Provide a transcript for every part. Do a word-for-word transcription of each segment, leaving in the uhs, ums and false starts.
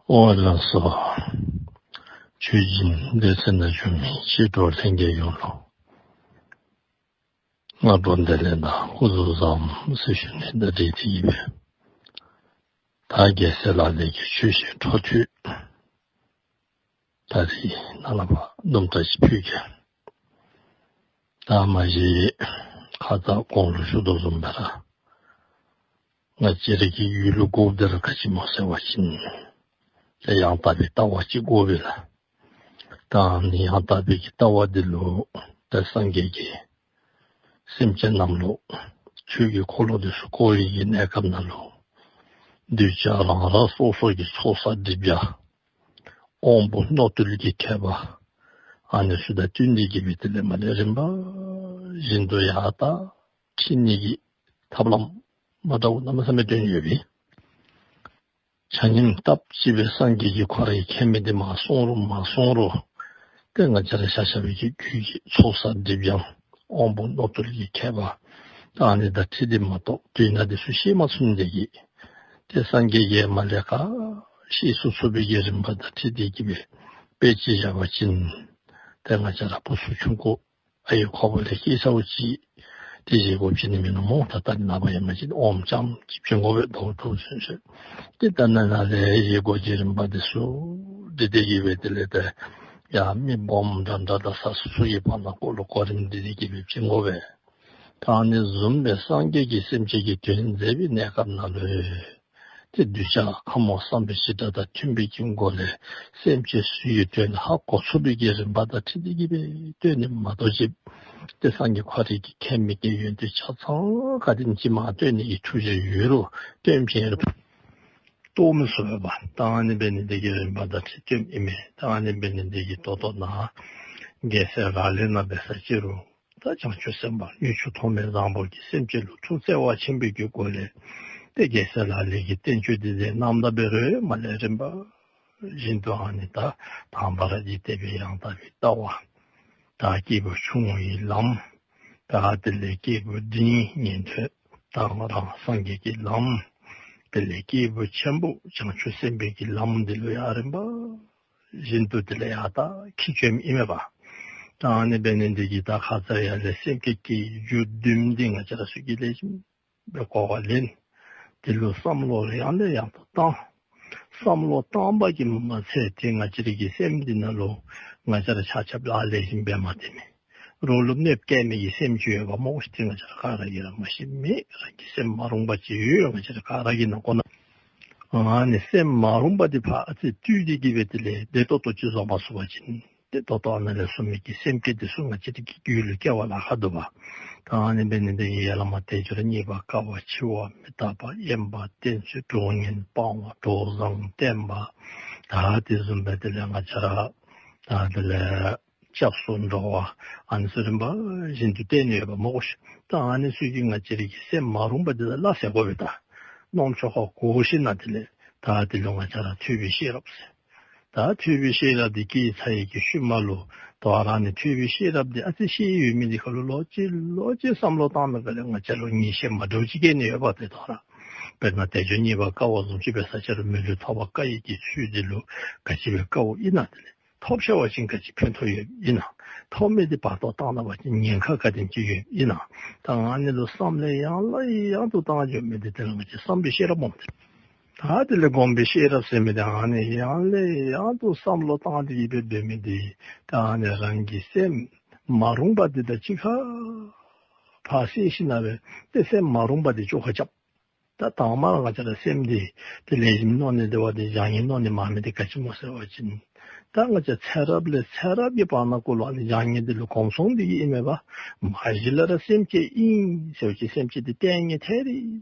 ཨོ་ལགས་སོ། ཆོས་སྦྱིན་སྡེ་ཚན་ནང་བྱོན་མི་མཆེད་གྲོགས་ལྷན་རྒྱས་ཡོངས་ལུ་སྔ་དྲོ་བདེ་ལེགས་དང་སྐུ་གཟུགས་བཟང་ཟེར་ཞུ་ནི་དང་འབྲེལ་ཏེ་གིས་སྦེ། ད་རྒྱལ་སྲས་ལག་ལེན་གྱི་ཆོས་བཤད་འཕྲོ་མཐུད་ད་རིས་ནཱ་ལས་ཕར་དུམ་གྲ་ཅིག་ཕུལ་གེ། ད་མ་གཞི་ཁ་ཙ་གོང་ལུ་ཞུ་དོ་བཟུམ་སྦེ་ར་ང་བཅས་ར་གི་ཡུལ་ལུ་དགོཔ་འདི་ར་ག་ཅི་སྨོ་ཟེར་བ་ཅིན་ཏེ་ཡང་དག་པའི་ལྟ་བ་ཅིག་དགོ་པས་ལགས། ད་ཨ་ནི་ཡང་དག་པའི་གི་ལྟ་བ་འདི་ལུ་ཏེ་སངས་རྒྱས་ཀྱིས་སེམས་ཅན་རྣམས་ལུ་ཆོས་ཀྱི་འཁོར་ལོ་འདི་ཚུ་བསྐོར་བའི་གི་གནས་སྐབས་ནང་ལུ་གདུལ་བྱ་རང་རང་སོ་སོ་གི་ཚོགས་བསགས་སྒྲིབ་སྦྱང་དབང་པོ་རྣོ་རྟུལ་གྱི་ཁྱད་པར་ཨ་ནི་ཚུ་དང་བསྟུན་ཏེ་གིས་སྦེ་དེ་ལས་མར་ལས་རིམ་པ་བཞིན་དུ་ཡར་ད་ཁྲིད་ནི་གི་ཐབས་ལམ་མ་འདྲཝ་གནམ་མེད་ས་མེད་སྟོན་ཡོད་པས། ཆ་མཉམ་སྟབས་གཅིག་སྦེ་སངས་རྒྱས་ཀྱིས་ཁོ་རའི་མཁྱེན་མི་འདི་མ་གསུངས་རུང་མ་གསུངས་རུང་ཏེ་ང་བཅས་ར་ཤ་ཤ་བའི་གི་རྒྱུད་ཀྱི་ཚོགས་བསགས་སྒྲིབ་སྦྱང་དབང་པོ་རྣོ་རྟུལ་གྱི་ཁྱད་པར་ད་ཨ་ནི་དང་འཁྲིལ་ཏེ་མ་གཏོགས་དོན་དག་འདི་ཚུ་ཤེས་མ་ཚུགས་ནི་དེ་གིས་ཏེ་སངས་རྒྱས་ཀྱིས་མར་ལས་ག་ཤེས་ཚུགས་ཚུགས་པའི་གི་རིམ་པ་དང་འཁྲིལ་ཏེ་གིས་སྦེ་དཔེ་ཅིག་བཞག་པ་ཅིན་ཏེ་ང་བཅས་ར་བུ་ཚུ་ཆུང་ཀུ་ཨའི་ཁོག་པ་ལས་སྐྱེས་ཚརཝ་ཅིག་ཏེ་བཞེས་སྒོ་བྱིན་ནི་མིན་ནུག་སྨོ། ད་ད་ནངས་པ་ཡར་མར་ཅིག་ཨོམ་རྐྱངམ་ཅིག་བྱིན་དགོ་པས། དོ་དོ་སེ་སེ་ཏེ་ད་ནཱ་ནཱ་ལས་བཞེས་སྒོ་གི་རིམ་པ་འདི་ཚུ་འདི་དེ་གིས་སྦེ་དེ་ལས་ཏེ་ཡང་མི་སྦོམ་འདྲ་འདྲ་དང་ས་སོ་སོ་གི་བར་ན་ཀོ་ལུ་གོ་རིམ་འདི་དེ་གིས་སྦེ་བྱིན་དགོ་པས། ད་ཨ་ནི་བཟུམ་སྦེ་སངས་རྒྱས་ཀྱིས་སེམས་ཅན་གྱི་དོན་མཛད་པའི་གནས་སྐབས་ནང་ལུ་ཏེ་གདུལ་བྱ་ཁམས་དབང་བསམ་པའི་བྱེ་བྲག་དང་མཐུན་པའི་གི་སྒོ་ལས་སེམས་ཅན་ཚུ་གི་དོན་ཧ་གོ་ཚུགས་པའི་གི་རིམ་པ་དང་འཁྲིལ་ཏེ་གིས་སྦེ་སྟོན་ནི་མ་གཏོགས་ཅིག་ཏེ་སངས་རྒྱས་ཁོ་རའི་གི་མཁྱེན་མི་གི་ཡོན་ཏན་ཆ་ཚང་ག་དེམ་ཅིག་མར་སྟོན་ནི་གི་ཐུགས་བཞེད་ཡོད་རུང་སྟོན་བྱིན་རུང་རྟོགས་མི་ཚུགས་པས། ད་ཨ་ནི་འབད་ནི་འདི་གིས་རིམ་པ་དང་འཁྲིལ་སྟོནམ་ཨིན་མས། ད་ཨ་ནི་འབད་ནི་འདི་གིས་ད་ལྟོ་ནཱ་རྒྱལ་སྲས་ལག་ལེན་ནང་འབད་ས་ཅིག་རུང་ད་བྱང་ཆུབ་སེམས་དཔའ་དངུལ་ཆུ་ཐོགས་མེད་བཟང་པོ་གིས་སེམས་ཅན་ལུ་ཐུགས་བརྩེ་བ་ཆེན་པོའི་གི་སྒོ་ལས་ཏེ་རྒྱལ་སྲས་ལག་ལེན་གྱི་བསྟན་བཅོས་འདི་མཛད་གནངམ་ད་འབད་རུང་མར་ལས་རིམ་པ་བཞིན་དུ་ཨ་ནི་ད་དང་པ་ར་འཇིག་རྟེན་པའི་ཡང་དག་པའི་ལྟ་བ། ད་སྐྱེས་བུ་ཆུང་ངུའི་ལམ། ད་དེ་ལས་སྐྱེས་བུ་འབྲིང་ཉན་ཐོས་དང་རང་སངས་རྒྱས་ཀྱི་ལམ། དེ་ལས་སྐྱེས་བུ་ཆེན་པོ་བྱང་ཆུབ་སེམས་དཔའི་གི་ལམ་འདི་ལུ་ཡང་རིམ་པ་བཞིན་དུ་དེ་ལས་ཡར་ད་འཁྱིད་བྱོནམ་ཨིན་མས་པ། ད་ཨ་ནི་འབད་ནི་འདི་གིས་ད་ཁ་ཙ་ཡར་ལས་སེམས་བསྐྱེད་ཀྱི་རྒྱུ་བདུན་འདི་ང་བཅས་ར་ཚུ་གིས་ལེགས་ཤོམ་སྦེ་གོ་བ་ལེན། དེ་ལུ་བསམ་བློ་ཡང་ལས་ཡང་དུ་བཏང་། བསམ་བློ་བཏང་བ་གིས་མ་ཚད་དེ་ང་བཅས་རའི་གི་སེམས་འདི་ནང་ལུ་ང་བཅས་ར་ཆ་ཁྱབ་ལཱ་ལེགས་ཤོམ་འབད་མ་སྟེར་མི་རོགས་ལུ་གནོདཔ་བཀལ་མི་གི་སེམས་ཅིག་ཡོདཔ་སྨོ་ཤིག། ཏེ་ང་བཅས་ར་ག་ར་གིས་ར་མ་ཤེས་མེད། རང་གི་སེམས་མ་རུངས་པ་ཅིག་ཡོད། ང་བཅས་ར་ག་ར་གི་ནང་ཁོག་ནང་ཨ་ནི་སེམས་མ་རུངས་པ་འདི་ཕར་ཨ་ཙི་བཏུལ་ཏེ་གིས་སྦེ་དེ་ལས་བདེ་ཏོག་ཏོ་ཅིག་བཟོ་མ་ཚུགས་པ་ཅིན་ཏེ་ད་ལྟོ་ཨ་ནཱ་ལས་གསུངས་མི་གི་སེམས་བསྐྱེད་འདི་ཚུ་ང་བཅས་རའི་གི་རྒྱུད་ལུ་སྐྱེ་བ་ལཱ་ཁག་འདུག་པ། ད་ཨ་ནི་འབད་ནི་འདི་གིས་ཡ་ལ་མ་དལ་འབྱོར་རྙེད་པ་དཀའ་བ་འཆི་བ་མི་རྟག་པ་དབེན་པ་གཏན་ཚིགས་གྲོགས་ངན་སྤང་བ་གྲོགས་བཟང་བསྟེན་པ། ད་དེ་བཟུམ་སྦེ་དེ་ལས་ང་བཅས་ར་ད་དེ་ལས་སྐྱབས་སུ་འགྲོ་བ་ཨ་ནི་ཚུ་རིམ་པ་བཞིན་དུ་བསྟན་ནི་ཡོདཔ་སྨོ་ཤིག། ད་ཨ་ནི་ཚུ་གིས་ང་བཅས་རའི་གི་སེམས་མ་རུངས་པ་འདི་ཚུ་སླ་བསྲེ་དགོ་པས། ད་རྣམ་ཅོ་ཁར་གོ་ཞིནམ་ལས་དེ་ལས་ད་དེ་ལུ་ང་བཅས་ར་ཐོས་པའི་ཤེས་རབ་ཟེར། ད་ཐོས་པའི་ཤེས་རབ་འདི་སྐྱེས་ཚར་བའི་གི་ཤུལ་མ་ལུ་དོ་རུང་ཨ་ནི་ཐོས་པའི་ཤེས་རབ་འདི་ཨ་ཙི་ཤེས་ཡོད་མི་འདི་ཁར་ལུ་ལོག་ཅི་ལོག་ཅི་བསམ་བློ་བཏང་མི་ཁར་ལས་ང་བཅས་ལུ་ངེས་ཤེས་མ་འདྲཝ་ཅིག་སྐྱེ་ནི་ཡོདཔ་སྟེ། དོ་རུང་དཔེར་ན་དལ་འབྱོར་རྙེད་པ་དཀའ་བ་བཟུམ་ཅིག་འབད་ས་ཅིག་རུང་མི་ལུས་ཐོབ་པར་དཀའ་བའི་གི་ཚུལ་འདི་ལུ་ག་ཅི་སྦེ་དཀའཝ་ཨིན་ན། དེ་ལས་ཐོབ་ཤོར་བ་ཅིན་ག་ཅི་ཕན་ཐོགས་ཡོདཔ་ཨིན་ན། ཐོབ་མི་འདི་བར་སྟོང་བཏང་ད་པ་ཅིན་ཉེན་ཁ་ག་དེམ་ཅིག་ཡོདཔ་ཨིན་ན། ད་ཨ་ནི་ལུ་བསམ་བློ་ཡང་ལས་ཡང་དུ་བཏང་འགྱོ་མི་འདི་དེ་ལུ་ང་བཅས་བསམ་པའི་ཤེས་རབ་སྨོ། ད་དེ་ལས་སྒོམ་པའི་ཤེས་རབ་ཟེར་མི་འདི་ཨ་ནི་ཡང་ལས་ཡང་དུ་བསམ་བློ་བཏང་སྟེ་གིས་སྦེ་སྡོད་མི་འདི་ད་ཨ་ནི་རང་གི་སེམས་མ་རུངས་པ་འདི་དང་གཅིག་ཁར་ཕར་བསྲེ་ཞིནམ་ལས་ཏེ་སེམས་མ་རུངས་པ་འདི་བཅོ་ཁ་རྐྱབ། ད་དང་པ་ར་ང་བཅས་ར་སེམས་འདི་ཏེ་ལེགས་ཤོམ་མནོ་ནི་འདི་བ་འདི་བྱང་ཉེས་མནོ་ནི་མང་མི་འདི་ག་ཅི་སྨོ་ཟེར་བ་ཅིན་ད་ང་བཅས་ཚེ་རབས་ལས་ཚེ་རབས་ཀྱི་བར་ན་ཀུན་ལུ་ཨ་ནི་བྱང་ཉེས་འདི་ལུ་གོམས་སོང་སྟེ་གིས་ཨིན་མས་པ། མ་གཞི་ལས་ར་སེམས་ཅན་ཨིན་ཟེར་བ་ཅིན་སེམས་ཅན་འདི་ལྟས་ངན་ཐད་རི་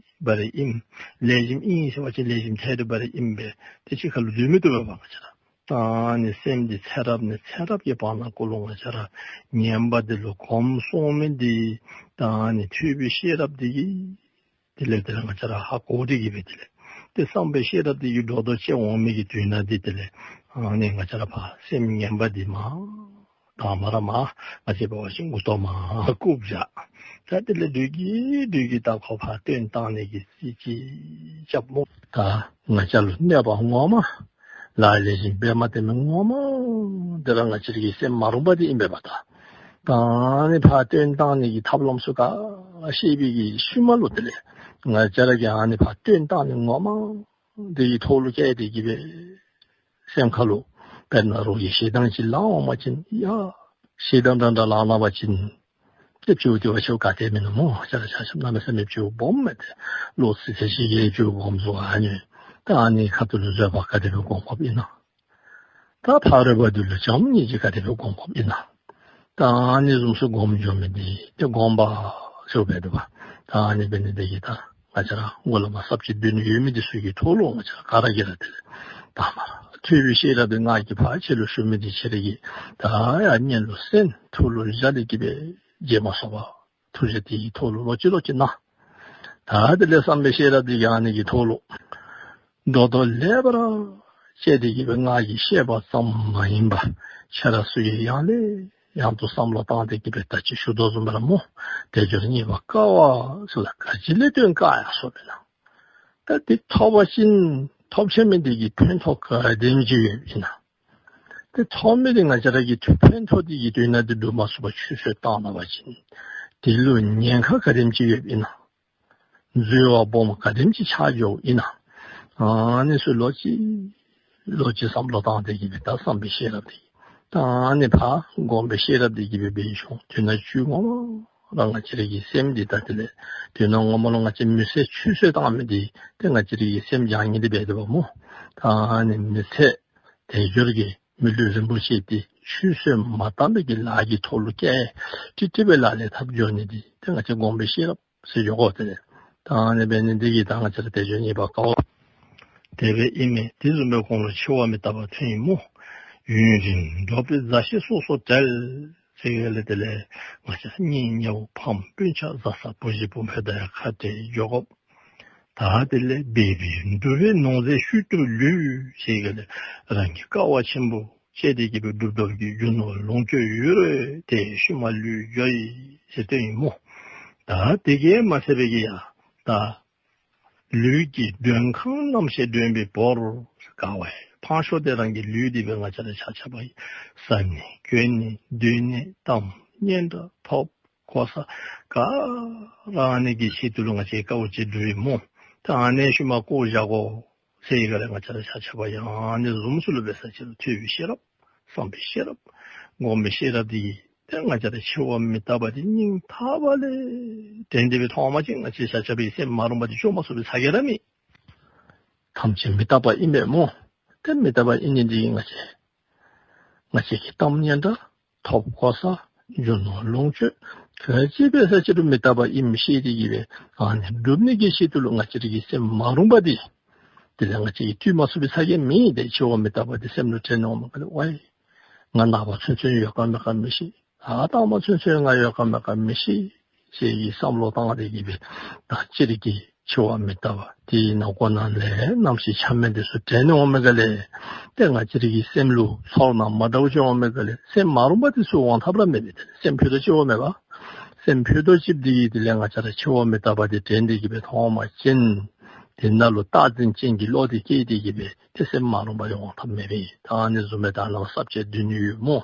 བ་རི་ཨིན། ལེགས་ཤོམ་ཨིན་ཟེར་བ་ཅིན་ལེགས་ཤོམ་ཐད་རི་བ་རི་ཨིན་པས། ཏེ་གཅིག་ཁར་ལུ་སྡོད་མི་བཏུབ་པས་པ་ང་བཅས་ར། ད་ཨ་ནི་སེམས་འདི་ཚེ་རབས་ནས་ཚེ་རབས་ཀྱི་བར་ན་ཀུན་ལུ་ང་བཅས་ར་ངན་པ་འདི་ལུ་གོམས་སོང་མི་འདི་ད་ཨ་ནི་ཐོས་པའི་ཤེས་རབ་འདི་གིས་དེ་ལས་དེ་ལས་ང་བཅས་ར་ཧ་གོ་སྟེ་གིས་སྦེ་དེ་ལས་ཏེ་བསམ་པའི་ཤེས་རབ་འདི་གིས་སྒྲོ་འདོགས་བཅད་འོང་མི་གི་དུས་ན་འདི་དེ་ལས་ཨ་ནི་ང་བཅས་ར་ཕར་སེམས་ངན་པ་འདི་མར་དང་པ་ར་མར་ང་བཅས་འབད་བ་ཅིན་མགུ་ཏོ་མར་བཀུག་བཞག། ད་དེ་ལས་དུས་ཀྱིས་དུས་ཀྱིས་ད་ཁོ་ཕར་བཏོན་བཏང་ནི་གི་རྩིས་ཅིག་རྐྱབ་སྨོ། ད་ང་བཅས་ལུ་གནོད་པ་ངོ་མ་ ལ་ལས་བཞིན་འབད་མ་སྟེར་མི་ངོ་མ་འདི་ར་ང་བཅས་ར་གི་སེམས་མ་རུངས་པ་འདི་ཨིན་པས་པ་ད། ད་ཨ་ནི་ཕར་བཏོན་བཏང་ནི་གི་ཐབས་ལམ་ཚུ་ག་ཤེས་པའི་གི་ཤུལ་མ་ལུ་དེ་ལས་ང་བཅས་ར་གིས་ཨ་ནི་ཕར་བཏོན་བཏང་ནི་ངོ་མ་འདི་གི་ཐོག་ལུ་བཀལ་ཏེ་གི་སྦེ་སེམས་ཁ་ལུ་དཔེར་ན་རོགས་ཀྱི་ཞེ་སྡང་ཅིག་ལང་འོང་པ་ཅིན་ཡ་ཞེ་སྡང་འདྲ་འདྲ་ལང་ལང་པ་ཅིན་ཏེ་སྤྱིཝ་དེ་བ་ཆེཝ་ག་ཏེ་མིན་ནུག་སྨོ། ང་བཅས་ར་ཆ་ཁྱབ་གནམ་མེད་ས་མེད་སྤྱིཝ་སྦོམ་མས་ཏེ། ལོ་ཚིགས་བཅད་བཞི་བརྒྱའི་སྤྱིཝ་སྦོམ་ཚུ་ཨ་ནི། ད་ཨ་ནི་ཁ་ཐུག་ལུ་བཟོད་པ་ག་དེ་སྦེ་སྒོམ་དགོཔ་ཨིན་ན། ད་ཕ་རོལ་པོ་འདི་ལུ་བྱམས་སྙིང་རྗེ་ག་དེ་སྦེ་སྒོམ་དགོཔ་ཨིན་ན། ད་ཨ་ནི་བཟུམ་ཚུ་སྒོམ་འགྱོ་མི་འདི་ཏེ་སྒོམ་པ་ཟེརཝ་འབད་དོ་བ། ད་ཨ་ནི་འབད་ནི་འདི་གིས་ད་ང་བཅས་ར་མགུ་ལས་མར་ས་བཅད་བསྡུ་ནི་ཡོད་མི་འདི་ཚུ་གི་ཐོག་ལུ་ང་བཅས་ར་ག་ར་གིས་ར་དེ་ལས་དང་པ་ར་ཐོས་པའི་ཤེས་རབ་འདི་ང་གིས་ཕར་ཁྱེད་ལུ་ཞུ་མི་འདི་ཁྱེད་ར་གིས་ད་ཡར་སྙན་ལུ་གསན་ཐུགས་ལུ་བཞག་སྟེ་གི་སྦེ་བརྗེད་མ་སོང་བར་ཐུགས་རྗེ་དེ་གི་ཐོག་ལུ་ལོག་ཅི་ལོག་ཅི་གནང་། ད་དེ་ལས་བསམ་པའི་ཤེས་རབ་འདི་གིས་ཨ་ནི་གི་ཐོག་ལུ་རྡོག་རྡོག་ལེགས་པར་དཔྱད་དེ་གི་སྦེ་ང་གིས་བཤད་པ་ཙམ་མ་ཡིན་པར་ཁྱེད་ར་ཚུ་གིས་ཡང་ལས་ཡང་དུ་བསམ་བློ་བཏང་སྟེ་གི་སྦེ་ད་ཅི་ཞུ་དོ་བཟུམ་སྦེ་ར་སྨོ། དལ་འབྱོར་རྙེད་པར་དཀའ་བ་ཟེར་ད་ག་ཅི་ལས་བརྟེན་དཀའ་ཡར་སོ་བས་ན། ད་དེ་ཐོབ་པ་ཅིན་ཐོབ་ཆི་མི་འདི་གིས་ཕན་ཐོགས་ག་དེམ་ཅིག་ཡོདཔ་ཨིན་ན། ཏེ་ཐོབ་མི་འདི་ང་བཅས་ར་གིས་ཕན་ཐོགས་འདི་གི་དོན་དག་འདི་སྒྲུབ་མ་ཚུགས་པར་ཆུད་ཟོས་བཏང་ད་པ་ཅིན་དེ་ལུ་ཉེན་ཁ་ག་དེམ་ཅིག་ཡོདཔ་ཨིན་ན། འཛོལ་བ་སྦོམ་ག་དེམ་ཅིག་ཆགས་འགྱོཝ་ཨིན་ན། ཨ་ནི་ཚུ་ལོག་ཅི་ལོག་ཅི་བསམ་བློ་བཏང་སྟེ་གི་སྦེ་ད་བསམ་པའི་ཤེས་རབ་འདི་ད་ཨ་ནི་ཕར་སྒོམ་པའི་ཤེས་རབ་འདི་གི་སྦེ་འབད་ཞིནམ་དོན་དག་བཅུད་ངོ་མ་ར་ང་བཅས་ར་གི་སེམས་འདི་ད་དེ་ལས་དོན་དག་ངོ་མ་ལུ་ང་བཅས་མི་ཚེ་ཆུད་ཟོས་བཏང་མི་འདི་ཏེ་ང་བཅས་ར་གི་སེམས་སྦྱང་ནི་འདི་འབད་དོ་བ་སྨོ། ད་ཨ་ནི་མི་ཚེ་དལ་འབྱོར་གྱི་མི་ལུས་རིན་པོ་ཆེ་འདི་ཆུད་ཟོས་མ་བཏང་པའི་གི་ལཱ་གི་ཐོག་ལུ་བཀལ་ཏེ་ཏི་ཏི་སྦེ་ལག་ལེན་འཐབ་འགྱོ་ནི་འདི་ཏེ་ང་བཅས་སྒོམ་པའི་ཤེས་རབ་ཟེར་འགྱོ་དགོ། དེ་ལས་ད་ཨ་ནི་འབད་ནི་འདི་གིས་ད་ང་བཅས་ར་དལ་འབྱོར་རྙེད་པར་དཀའ་བ་དེ་སྦེ་ཨིན་མས། དེ་བཟུམ་སྦེ་གོང་ལུ་འཆི་བ་མི་རྟག་པ་ཐོན་ཡི་སྨོ། ཡུན་རིང་འགྲོགས་པའི་མཛའ་བཤེས་སོ་སོར་བྲལ། ཟེར་ག་ལས་དེ་ལས་ང་བཅས་གཉེན་ཉེཝ་ཕམ་སྤུན་ཆ་བཟའ་ཚང་བུ་གཞི་བུམོ་དང་ཡང་ཁ་བྲལ་འགྱོ་དགོ། ད་དེ་ལས་འབད་པས་འགྲུབ་པའི་ནོར་རྫས་ཤུལ་དུ་ལུས། ཟེར་ག་ལས་རང་གིས་དཀའ་བ་ཆེན་པོ་སྤྱད་དེ་གི་སྦེ་སྒྲུབ་སྒྲུབ་ཀྱི་རྒྱུ་ནོར་ལོངས་སྤྱོད་ཡོད་རུང་དེ་ཤུལ་མ་ལུས་འགྱོ་ཡི་ཟེར་སྟོན་ཡི་སྨོ། ད་དེ་གིས་མ་ཚད་པའི་གི་ཡང་ད་ལུས་ཀྱི་མགྲོན་ཁང་རྣམ་ཤེས་མགྲོན་པོའི་བོར། དཀའ་བས་འཕངས་ཤོར་ཏེ་རང་གི་ལུས་འདི་སྦེ་ང་བཅས་ར་ཆ་ཁྱབ་ཀྱིས་བཟའ་ནི་གྱོན་ནི་སྡོད་ནི་གཏམ་སྙན་གྲགས་ཐོབ་གོ་ས་ག་ར་ཨ་ནི་གི་ཆེད་དུ་ལུ་ང་བཅས་དཀའ་བ་སྤྱད་སྒྲུབ་ཡི་སྨོ། ད་ཨ་ནི་ཤུལ་མ་བཀོ་བཞག་དགོ་ཟེར་ག་ལས་ང་བཅས་ར་ཆ་ཁྱབ་ཡང་ཨ་ནི་བཟུམ་ཚུ་ལུ་འབད་ས་ཅིག་ལུ་ཐོས་པའི་ཤེས་རབ་བསམ་པའི་ཤེས་རབ་སྒོམ་པའི་ཤེས་རབ་འདི་ཏེ་ང་བཅས་ར་འཆི་བ་མི་རྟག་པ་འདི་སྙིང་ཐག་པ་ལས་དྲན་ཏེ་སྦེ་མཐོང་བ་ཅིན་ང་བཅས་ཆ་ཁྱབ་ཀྱི་སེམས་མ་རུངས་པ་འདི་བཅོས་མ་ཚུགས་པའི་ཚ་གྱང་ར་མེད། ཐམས་ཅད་མི་རྟག་པ་ཨིན་པས་སྨོ། ཏེ་མི་རྟག་པ་ཨིན་ནི་འདི་ང་བཅས་ང་བཅས་ཀྱི་གཏམ་སྙན་གྲགས་ཐོབ་གོ་ས་རྒྱུ་ནོར་ལོངས་སྤྱོད་ག་ཅི་འབད་ས་ཅིག་ལུ་མི་རྟག་པ་ཨིནམ་ཤེས་ཏེ་གི་སྦེ་ཨ་ནི་སྒྲུབ་ནི་གི་ཆེད་དུ་ལུ་ང་བཅས་ར་གི་སེམས་མ་རུངས་པ་འདི་དེ་ལས་ང་བཅས་ཀྱིས་བཏུལ་མ་ཚུགས་པའི་ཚ་གྱང་མེད། ཏེ་འཆི་བ་མི་རྟག་པ་འདི་སེམས་ལུ་དྲན་འོང་མི་ག་ལས་ཝའི་ང་ནངས་པ་ཚུན་ཚོད་ཡོད་ག་མེད་ག་མི་ཤེས། ད་ལྟ་མ་ཚུན་ཚོད་ང་ཡོད་ག་མེད་ག་མི་ཤེས་ཟེར་གྱི་བསམ་བློ་བཏང་སྟེ་གི་སྦེ་ད་སྤྱིར་གྱི་འཆི་བ་མི་རྟག་པ་དེའི་ནང་ཁོ་ན་ལས་རྣམ་ཤེས་ཆ་མེད་འདི་ཚུ་དྲན་འོང་མི་ག་ལས། ཏེ་ང་བཅས་ར་གི་སེམས་ལུ་ཚོར་སྣང་མ་འདྲཝ་ཅིག་འོང་མི་ག་ལས། སེམས་མ་རུངས་པ་འདི་ཚུ་འོང་ཐབས་ར་མེད་པས། དེ་ལས་སེམས་ཕུད་རྡོག་ཅིག་འོང་མེད་པ། སེམས་ཕུད་རྡོག་ཅིག་འདི་གིས་དེ་ལས་ང་བཅས་ར་འཆི་བ་མི་རྟག་པ་འདི་དྲན་ཏེ་གི་སྦེ་མཐོང་བ་ཅིན་དེ་ནང་ལུ་བདག་འཛིན་ཅན་གྱི་བློ་འདི་སྐྱེས་ཏེ་གི་སྦེ་ཏེ་སེམས་མ་རུངས་པ་འདི་འོང་ཐབས་མེད་པས། ད་ཨ་ནི་བཟུམ་སྦེ་ད་ལམ་ས་བཅད་བསྡུ་ནི་ཡོད་སྨོ།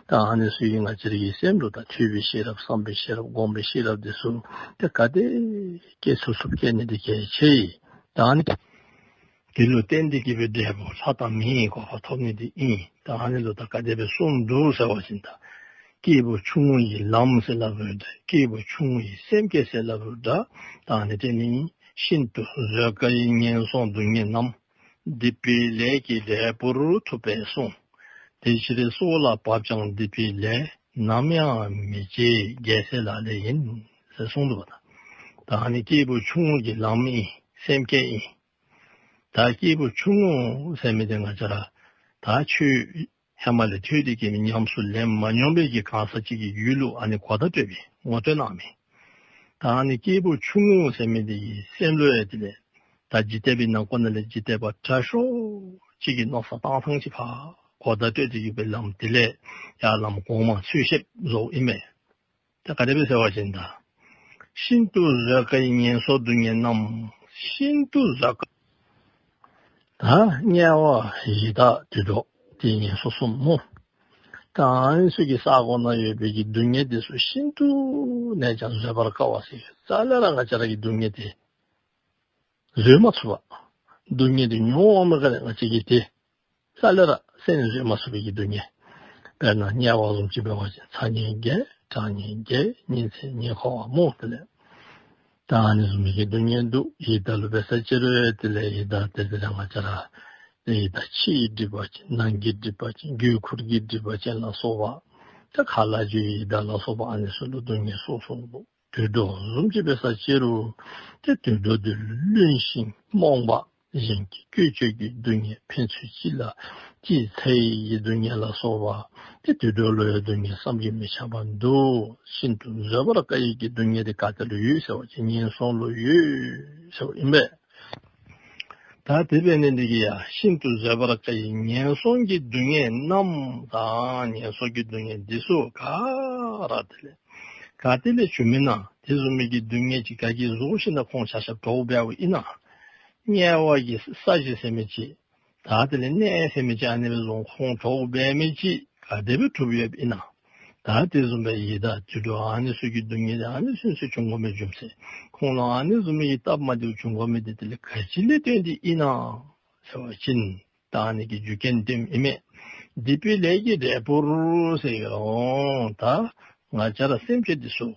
ད་ཨ་ནི་ཚུ་གིས་ང་བཅས་ར་གི་སེམས་ལུ་ད་ཐོས་པའི་ཤེས་རབ་བསམ་པའི་ཤེས་རབ་སྒོམ་པའི་ཤེས་རབ་འདི་ཚུ་ཏེ་ག་དེ་སྐྱེ་ཚུགས་ཚུགས་སྐྱེ་ནི་འདི་གལ་ཆེ་ཡི། ད་ཨ་ནི་དེ་ལུ་བརྟེན་ཏེ་གི་སྦེ་འབྲས་བུ་ལྷ་དང་མིའི་གོ་འཕང་ཐོབ་ནི་འདི་ཨིན། ད་ཨ་ནི་ལུ་ད་ག་དེ་སྦེ་གསུངས་འདུག་ཟེར་བ་ཅིན་ད་སྐྱེས་བུ་ཆུང་ངུ་ཡི་ལམ་ཟེར་སླབ་རུང་འདྲ། སྐྱེས་བུ་ཆུང་ངུ་ཡི་སེམས་བསྐྱེད་ཟེར་སླབ་རུང་འདྲ། ད་ཨ་ནི་དེ་ནི་ཤིན་ཏུ་བཟོད་དཀའི་ངན་སོང་སྡུག་བསྔལ་རྣམས། སྡིག་པའི་ལས་ཀྱི་འབྲས་བུར་ཐུབ་པས་གསུངས། དེ་ཕྱིར་སྲོག་ལ་བབ་ཀྱང་སྡིག་པའི་ལས། ནམ་ཡང་མི་བྱེད་རྒྱལ་སྲས་ལག་ལེན་ཡིན། ཟེར་གསུངས་འདུག་པ་ད། ད་ཨ་ནི་སྐྱེས་བུ་ཆུང་ངུ་གི་ལམ་ཨིན། སེམས་བསྐྱེད་ཨིན། ད་སྐྱེས་བུ་ཆུང་ངུ་ཟེར་མི་འདི་ང་བཅས་ར་ད་ཆོས་ཧེ་མ་ལས་ཐོས་ཏེ་གི་ཉམས་སུ་ལེན་མ་མྱོང་པའི་གི་གང་ཟག་ཅིག་གི་རྒྱུད་ལུ་ཨ་ནི་གོ་བརྡ་སྤྲོད་པའི་ངོ་སྤྲོད་གནང་མི། ད་ཨ་ནི་སྐྱེས་བུ་ཆུང་ངུ་ཟེར་མི་འདི་གི་སེམས་ལུ་ཡང་དེ་ལས་ད་འཇིག་རྟེན་པའི་ནང་ཁོ་ན་ལས་འཇིག་རྟེན་པ་དྲག་ཤོས་ཅིག་གི་མནོ་བསམ་བཏང་ཐངས་ཅིག་ཕར་གོ་བརྡ་སྤྲོད་དེ་གི་སྦེ་ལམ་དེ་ལས་ཡར་ལམ་གོང་མ་འཚོལ་ཞིབ་བཟོཝ་ཨིན་མས། ད་ག་དེ་སྦེ་ཟེར་བ་ཅིན་ད་ཤིན་ཏུ་བཟོད་དཀའི་ངན་སོང་སྡུག་བསྔལ་རྣམས། ཤིན་ཏུ་བཟོད་དཀའ། ད་ ད་དམྱལ་བ་ཡི་དྭགས་དུད་འགྲོ་དེ་ངན་སོང་གསུམ་སྨོ། ད་ཨ་ནི་ཚུ་གི་ས་གོ་ནང་ཡོད་པའི་གི་སྡུག་བསྔལ་དེ་ཚུ་ཤིན་ཏུ་ནས་ཀྱང་བཟོད་པར་དཀའ་བ་ཟེར་ཡོད། རྩ་ལས་ར་ང་བཅས་ར་གིས་སྡུག་བསྔལ་དེ་བཟོད་མ་ཚུགས་པ། སྡུག་བསྔལ་དེ་མྱོང་བ་མེད་ཁར་ང་བཅས་ཀྱིས་དེ་རྩ་ལས་ར་སེམས་ནི་བཟོད་མ་ཚུགས་པའི་གི་སྡུག་བསྔལ། དཔེར་ན་དམྱལ་བ་བཟུམ་ཅིག་འབད་བ་ཅིན་ཚ་དམྱལ་བརྒྱད་གྲང་དམྱལ་བརྒྱད་ཉི་ཚེ་ཉེ་འཁོར་བ་སྨོ། དེ་ལས་ད་ཨ་ནི་བཟུམ་མའི་གི་སྡུག་བསྔལ་འདུག། ཡི་དྭགས་ལུ་འབད་ས་ཅིག་རུང་དེ་ལས་ཡི་དྭགས་དེ་དེ་ལས་ང་བཅས་ར་ཡི་དྭགས་ཕྱིའི་སྒྲིབ་པ་ཅན་ནང་གི་སྒྲིབ་པ་ཅན་དགོས་མཁོ་གི་སྒྲིབ་པ་ཅན་ལ་སོགས་པ། ད་མཁའ་ལ་རྒྱུ་ཡི་དྭགས་ལ་སོགས་པ་ཨ་ནི་ཚུ་ལུ་སྡུག་བསྔལ་སོ་སོ་ལུ། དུད་འགྲོ་བཟུམ་ཅིག་འབད་ས་ཅིག་རུང་ཏེ་དུད་འགྲོ་དེ་བླུན་ཞིང་རྨོངས་པ། གཞན་གྱིས་བཀོལ་སྤྱོད་ཀྱི་སྡུག་བསྔལ་ཕན་ཚུན་གཅིག་ལ་གཅིག་འཚེ་བའི་སྡུག་བསྔལ་ལ་སོགས་པ། ཏེ་དུད་འགྲོ་ལུ་ཡང་སྡུག་བསྔལ་བསམ་གྱིས་མི་ཁྱབ་པ་འདུག། ཤིན་ཏུ་བཟོད་པར་དཀའ་བའི་གི་སྡུག་བསྔལ་དེ་ག་ཏེ་ལུ་ཡོད་ཟེར་བ་ཅིན་ངན་སོང་ལུ་ཡོད་ཟེར་བ་ཨིན་པས། ད་དེ་འབད་ནི་འདི་གིས་ཡང་ཤིན་ཏུ་བཟོད་པར་དཀའ་བའི་ངན་སོང་གི་སྡུག་བསྔལ་རྣམས་དང་། ངན་སོང་གི་སྡུག་བསྔལ་འདི་ཚུ་ག་ར་དེ་ལས་ག་ཏེ་ལས་བྱུངམ་ཨིན་ན། དེ་བཟུམ་མའི་གི་སྡུག་བསྔལ་ཅིག་ག་གིས་བཟོ་ཞིན་ན་ཁོང་ཆ་ཁྱབ་གྲོགས་འབདཝ་ཨིན་ན། དམྱལ་བ་གི་ས་གཞི་ཟེར་མི་ཅིག། ད་དེ་ལས་གནས་ཟེར་མི་ཅིག་ཨ་ནི་སྦེ་བཟུམ་ཁོང་གྲོགས་འབད་མི་ཅིག་ག་དེ་སྦེ་གྲུབ་ཡོདཔ་ཨིན་ན། ད་དེ་བཟུམ་སྦེ་ཡི་དྭགས་དུད་འགྲོ་ཨ་ནི་ཚུ་གི་སྡུག་བསྔལ་དེ་ཨ་ནི་ཚུན་ཚོད་བྱུང་དགོ་མི་རྒྱུ་མཚན། ཁོང་ལུ་ཨ་ནི་བཟུམ་མའི་གི་སྟབས་མ་བདེཝ་བྱུང་དགོ་མི་དེ་དེ་ལས་ག་ཅི་ལས་བརྟེན་ཏེ་ཨིན་ན་ཟེར་བ་ཅིན་ད་ཨ་ནི་གི་རྒྱུ་རྐྱེན་སྟོནམ་ཨིན་མས། སྡིག་པའི་ལས་ཀྱི་འབྲས་བུར་ཟེར་ཡོད། ད་ང་བཅས་ར་སེམས་ཅན་དེ་ཚུ་